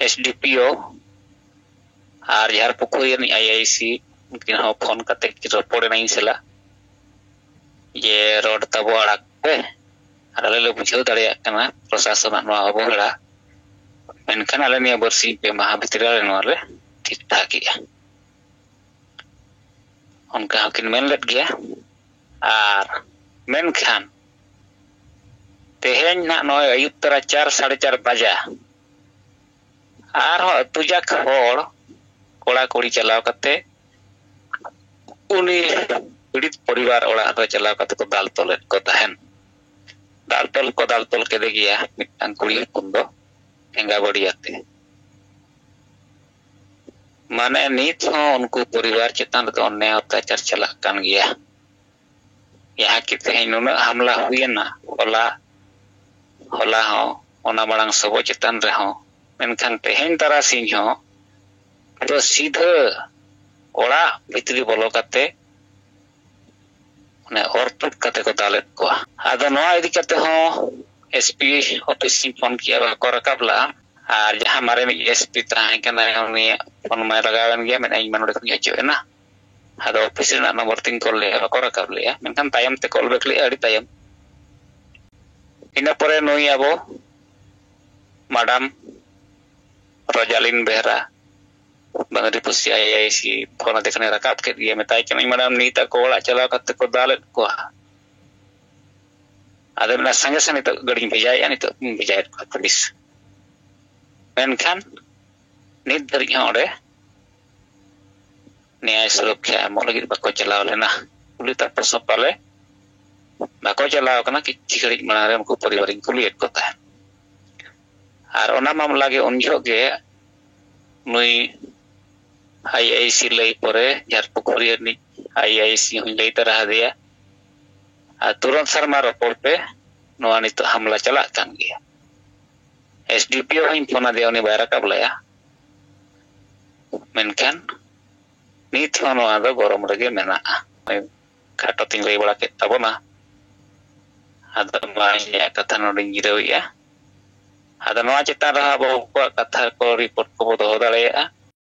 ᱮᱥᱰᱤᱯᱤᱳ ᱟᱨ ᱡᱷᱟᱲ ᱯᱩᱠᱷᱩᱨᱤ ᱨᱤᱱᱤᱡ ᱟᱭᱟᱭᱥᱤ, ᱩᱱᱠᱤᱱ ᱦᱚᱸ ᱯᱷᱳᱱ ᱠᱟᱛᱮ ᱠᱤᱱ ᱨᱚᱯᱚᱲ ᱮᱱᱟ ᱤᱧ ᱥᱟᱞᱟᱜ, ᱡᱮ ᱨᱳᱰ ᱛᱟᱵᱚ ᱟᱲᱟᱜ ᱯᱮ, ᱟᱨ ᱟᱞᱮ ᱞᱮ ᱵᱩᱡᱷᱟᱹᱣ ᱫᱟᱲᱮᱭᱟᱜ ᱠᱟᱱᱟ ᱯᱨᱚᱥᱟᱥᱚᱱᱟᱜ ᱱᱚᱣᱟ ᱚᱵᱚᱦᱮᱲᱟ, ᱢᱮᱱᱠᱷᱟᱱ ᱟᱞᱮ ᱱᱤᱭᱟᱹ ᱵᱟᱨᱥᱤᱧ ᱯᱮ ᱢᱟᱦᱟ ᱵᱷᱤᱛᱨᱤ ᱨᱮ ᱱᱚᱣᱟ ᱞᱮ ᱴᱷᱤᱠ ᱴᱷᱟᱠ ᱮᱜᱼᱟ᱾ ᱚᱱᱠᱟ ᱦᱚᱸᱠᱤᱱ ᱢᱮᱱ ᱞᱮᱫ ᱜᱮᱭᱟ᱾ ᱟᱨ ᱢᱮᱱᱠᱷᱟᱱ ᱛᱮᱦᱮᱧ ᱱᱟᱜ ᱱᱚᱜᱼᱚᱭ ᱟᱹᱭᱩᱵ ᱛᱚᱨᱟ ᱪᱟᱨ, ᱥᱟᱲᱮ ᱪᱟᱨ ᱵᱟᱡᱟ ᱟᱨᱦᱚᱸ ᱟᱹᱛᱩ ᱡᱟᱠ ᱦᱚᱲ ᱠᱚᱲᱟ ᱠᱩᱲᱤ ᱪᱟᱞᱟᱣ ᱠᱟᱛᱮ ᱩᱱᱤ ᱯᱤᱲᱤᱛ ᱯᱚᱨᱤᱵᱟᱨ ᱚᱲᱟᱜ ᱨᱮ ᱪᱟᱞᱟᱣ ᱠᱟᱛᱮ ᱠᱚ ᱫᱟᱞ ᱛᱚᱞᱮᱫ ᱠᱚ ᱛᱟᱦᱮᱱ᱾ ᱫᱟᱞ ᱛᱚᱞ ᱠᱚ ᱫᱟᱞ ᱛᱚᱞ ᱠᱮᱫᱮ ᱜᱮᱭᱟ ᱢᱤᱫᱴᱟᱝ ᱠᱩᱲᱤ ᱦᱚᱯᱚᱱ ᱫᱚ ᱴᱷᱮᱸᱜᱟ ᱵᱟᱹᱲᱤ ᱟᱛᱮ᱾ ᱢᱟᱱᱮ ᱱᱤᱛ ᱦᱚᱸ ᱩᱱᱠᱩ ᱯᱚᱨᱤᱵᱟᱨ ᱪᱮᱛᱟᱱ ᱨᱮᱫᱚ ᱚᱱᱮ ᱚᱛᱛᱟᱪᱟᱨ ᱪᱟᱞᱟᱜ ᱠᱟᱱ ᱜᱮᱭᱟ᱾ ᱡᱟᱦᱟᱸ ᱠᱤ ᱛᱮᱦᱮᱧ ᱱᱩᱱᱟᱹᱜ ᱦᱟᱢᱞᱟ ᱦᱩᱭᱮᱱᱟ, ᱦᱚᱞᱟ, ᱦᱚᱞᱟ ᱦᱚᱸ, ᱚᱱᱟ ᱢᱟᱲᱟᱝ ᱥᱚᱵᱚᱜ ᱪᱮᱛᱟᱱ ᱨᱮᱦᱚᱸ, ᱢᱮᱱᱠᱷᱟᱱ ᱛᱮᱦᱮᱧ ᱛᱟᱨᱟᱥᱤᱧ ᱦᱚᱸ ᱫᱚ ᱥᱤᱫᱷᱟᱹ ᱚᱲᱟᱜ ᱵᱷᱤᱛᱨᱤ ᱵᱚᱞᱚ ᱠᱟᱛᱮ ᱚᱱᱮ ᱚᱨ ᱛᱩᱫ ᱠᱟᱛᱮ ᱠᱚ ᱫᱟᱞᱮᱫ ᱠᱚᱣᱟ᱾ ᱟᱫᱚ ᱱᱚᱣᱟ ᱤᱫᱤ ᱠᱟᱛᱮ ᱦᱚᱸ ᱮᱥᱯᱤ ᱚᱯᱷᱤᱥ ᱤᱧ ᱯᱷᱳᱱ ᱠᱮᱜᱼᱟ, ᱵᱟᱠᱚ ᱨᱟᱠᱟᱵ ᱞᱟᱜᱼᱟ᱾ ᱟᱨ ᱡᱟᱦᱟᱸ ᱢᱟᱨᱮᱱᱤᱡ ᱮᱥᱯᱤ ᱛᱟᱦᱮᱸ ᱠᱟᱱᱟᱭ, ᱩᱱᱤᱭᱟᱜ ᱯᱷᱳᱱ ᱢᱟᱭ ᱞᱟᱜᱟᱣᱮᱱ ᱜᱮᱭᱟ, ᱢᱮᱱᱮᱫ ᱤᱧ ᱢᱟ ᱱᱚᱰᱮ ᱠᱷᱚᱱᱤᱧ ᱚᱪᱚᱜ ᱮᱱᱟ᱾ ᱟᱫᱚ ᱚᱯᱷᱤᱥ ᱨᱮᱱᱟᱜ ᱱᱚᱢᱵᱚᱨ ᱛᱤᱧ ᱠᱚᱞ ᱞᱮᱜᱼᱟ, ᱵᱟᱠᱚ ᱨᱟᱠᱟᱵ ᱞᱮᱜᱼᱟ, ᱢᱮᱱᱠᱷᱟᱱ ᱛᱟᱭᱚᱢ ᱛᱮ ᱠᱚᱞ ᱵᱮᱠ ᱞᱮᱜᱼᱟ, ᱟᱹᱰᱤ ᱛᱟᱭᱚᱢ᱾ ᱤᱱᱟᱹ ᱯᱚᱨᱮ ᱱᱩᱭ ᱟᱵᱚ ᱢᱟᱰᱟᱢ ᱨᱚᱡᱟᱞᱤᱱ ᱵᱮᱦᱨᱟ ᱵᱟᱝᱨᱤ ᱯᱩᱥᱤ ᱟᱭᱟᱭᱥᱤ ᱯᱷᱳᱱ ᱟᱫᱮ ᱠᱷᱟᱱᱮ ᱨᱟᱠᱟᱵ ᱠᱮᱫ ᱜᱮᱭᱟ, ᱢᱮᱛᱟᱭ ᱠᱟᱹᱱᱟᱹᱧ, ᱢᱟᱰᱟᱢ, ᱱᱤᱛ ᱟᱠᱚ ᱚᱲᱟᱜ ᱪᱟᱞᱟᱣ ᱠᱟᱛᱮ ᱠᱚ ᱫᱟᱞᱮᱫ ᱠᱚᱣᱟ᱾ ᱟᱫᱚ ᱢᱮᱱᱟ, ᱥᱟᱸᱜᱮ ᱥᱟᱸᱜᱮ ᱱᱤᱛᱚᱜ ᱜᱟᱹᱰᱤᱧ ᱵᱷᱮᱡᱟᱭᱮᱫᱼᱟ, ᱱᱤᱛᱚᱜ ᱤᱧ ᱵᱷᱮᱡᱟᱭᱮᱫ ᱠᱚᱣᱟ ᱯᱩᱞᱤᱥ᱾ ᱢᱮᱱᱠᱷᱟᱱ ᱱᱤᱛ ᱫᱷᱟᱹᱨᱤᱡ ᱦᱚᱸ ᱚᱸᱰᱮ ᱱᱮᱭᱟᱭ ᱥᱩᱨᱚᱠᱠᱷᱟ ᱮᱢᱚᱜ ᱞᱟᱹᱜᱤᱫ ᱵᱟᱠᱚ ᱪᱟᱞᱟᱣ ᱞᱮᱱᱟ᱾ ᱠᱩᱞᱤ ᱛᱟᱯᱚᱥ ᱦᱚᱸ ᱯᱟᱞᱮ ᱵᱟᱠᱚ ᱪᱟᱞᱟᱣ ᱠᱟᱱᱟ᱾ ᱠᱤᱪᱷᱩ ᱜᱷᱟᱹᱲᱤᱡ ᱢᱟᱲᱟᱝ ᱨᱮ ᱩᱱᱠᱩ ᱯᱚᱨᱤᱵᱟᱨᱤᱧ ᱠᱩᱞᱤᱭᱮᱫ ᱠᱚ ᱛᱟᱦᱮᱸᱫ᱾ ᱟᱨ ᱚᱱᱟ ᱢᱟᱢᱞᱟ ᱜᱮ ᱩᱱ ᱡᱚᱦᱚᱜ ᱜᱮ ᱱᱩᱭ ᱟᱭᱟᱭᱥᱤ ᱞᱟᱹᱭ ᱯᱚᱨᱮ ᱡᱷᱟᱲᱯᱩᱠᱷᱩᱨᱤ ᱨᱤᱱᱤᱡ ᱟᱭᱟᱭᱥᱤ ᱦᱚᱸᱧ ᱞᱟᱹᱭ ᱛᱟᱨᱟ ᱟᱫᱮᱭᱟ᱾ ᱟᱨ ᱛᱩᱨᱚᱱ ᱥᱟᱨᱢᱟ ᱨᱚᱯᱚᱲ ᱯᱮ, ᱱᱚᱣᱟ ᱱᱤᱛᱚᱜ ᱦᱟᱢᱞᱟ ᱪᱟᱞᱟᱜ ᱠᱟᱱ ᱜᱮᱭᱟ᱾ ᱮᱥᱰᱤᱯᱤᱳ ᱦᱚᱸᱧ ᱯᱷᱳᱱ ᱟᱫᱮᱭᱟ, ᱩᱱᱤ ᱵᱟᱭ ᱨᱟᱠᱟᱵ ᱞᱮᱜᱼᱟ᱾ ᱢᱮᱱᱠᱷᱟᱱ ᱱᱤᱛ ᱦᱚᱸ ᱱᱚᱣᱟ ᱫᱚ ᱜᱚᱨᱚᱢ ᱨᱮᱜᱮ ᱢᱮᱱᱟᱜᱼᱟ᱾ ᱠᱷᱟᱴᱚ ᱛᱤᱧ ᱞᱟᱹᱭ ᱵᱟᱲᱟ ᱠᱮᱫ ᱛᱟᱵᱚᱱᱟ᱾ ᱟᱫᱚ ᱢᱟ ᱤᱧᱟᱹᱜ ᱠᱟᱛᱷᱟ ᱱᱚᱰᱮᱧ ᱡᱤᱨᱟᱹᱣᱮᱫᱼᱟ᱾ ᱟᱫᱚ ᱱᱚᱣᱟ ᱪᱮᱛᱟᱱ ᱨᱮᱦᱚᱸ ᱟᱵᱚ ᱠᱚᱣᱟᱜ ᱠᱟᱛᱷᱟ ᱠᱚ, ᱨᱤᱯᱳᱨᱴ ᱠᱚᱵᱚ ᱫᱚᱦᱚ ᱫᱟᱲᱮᱭᱟᱜᱼᱟ᱾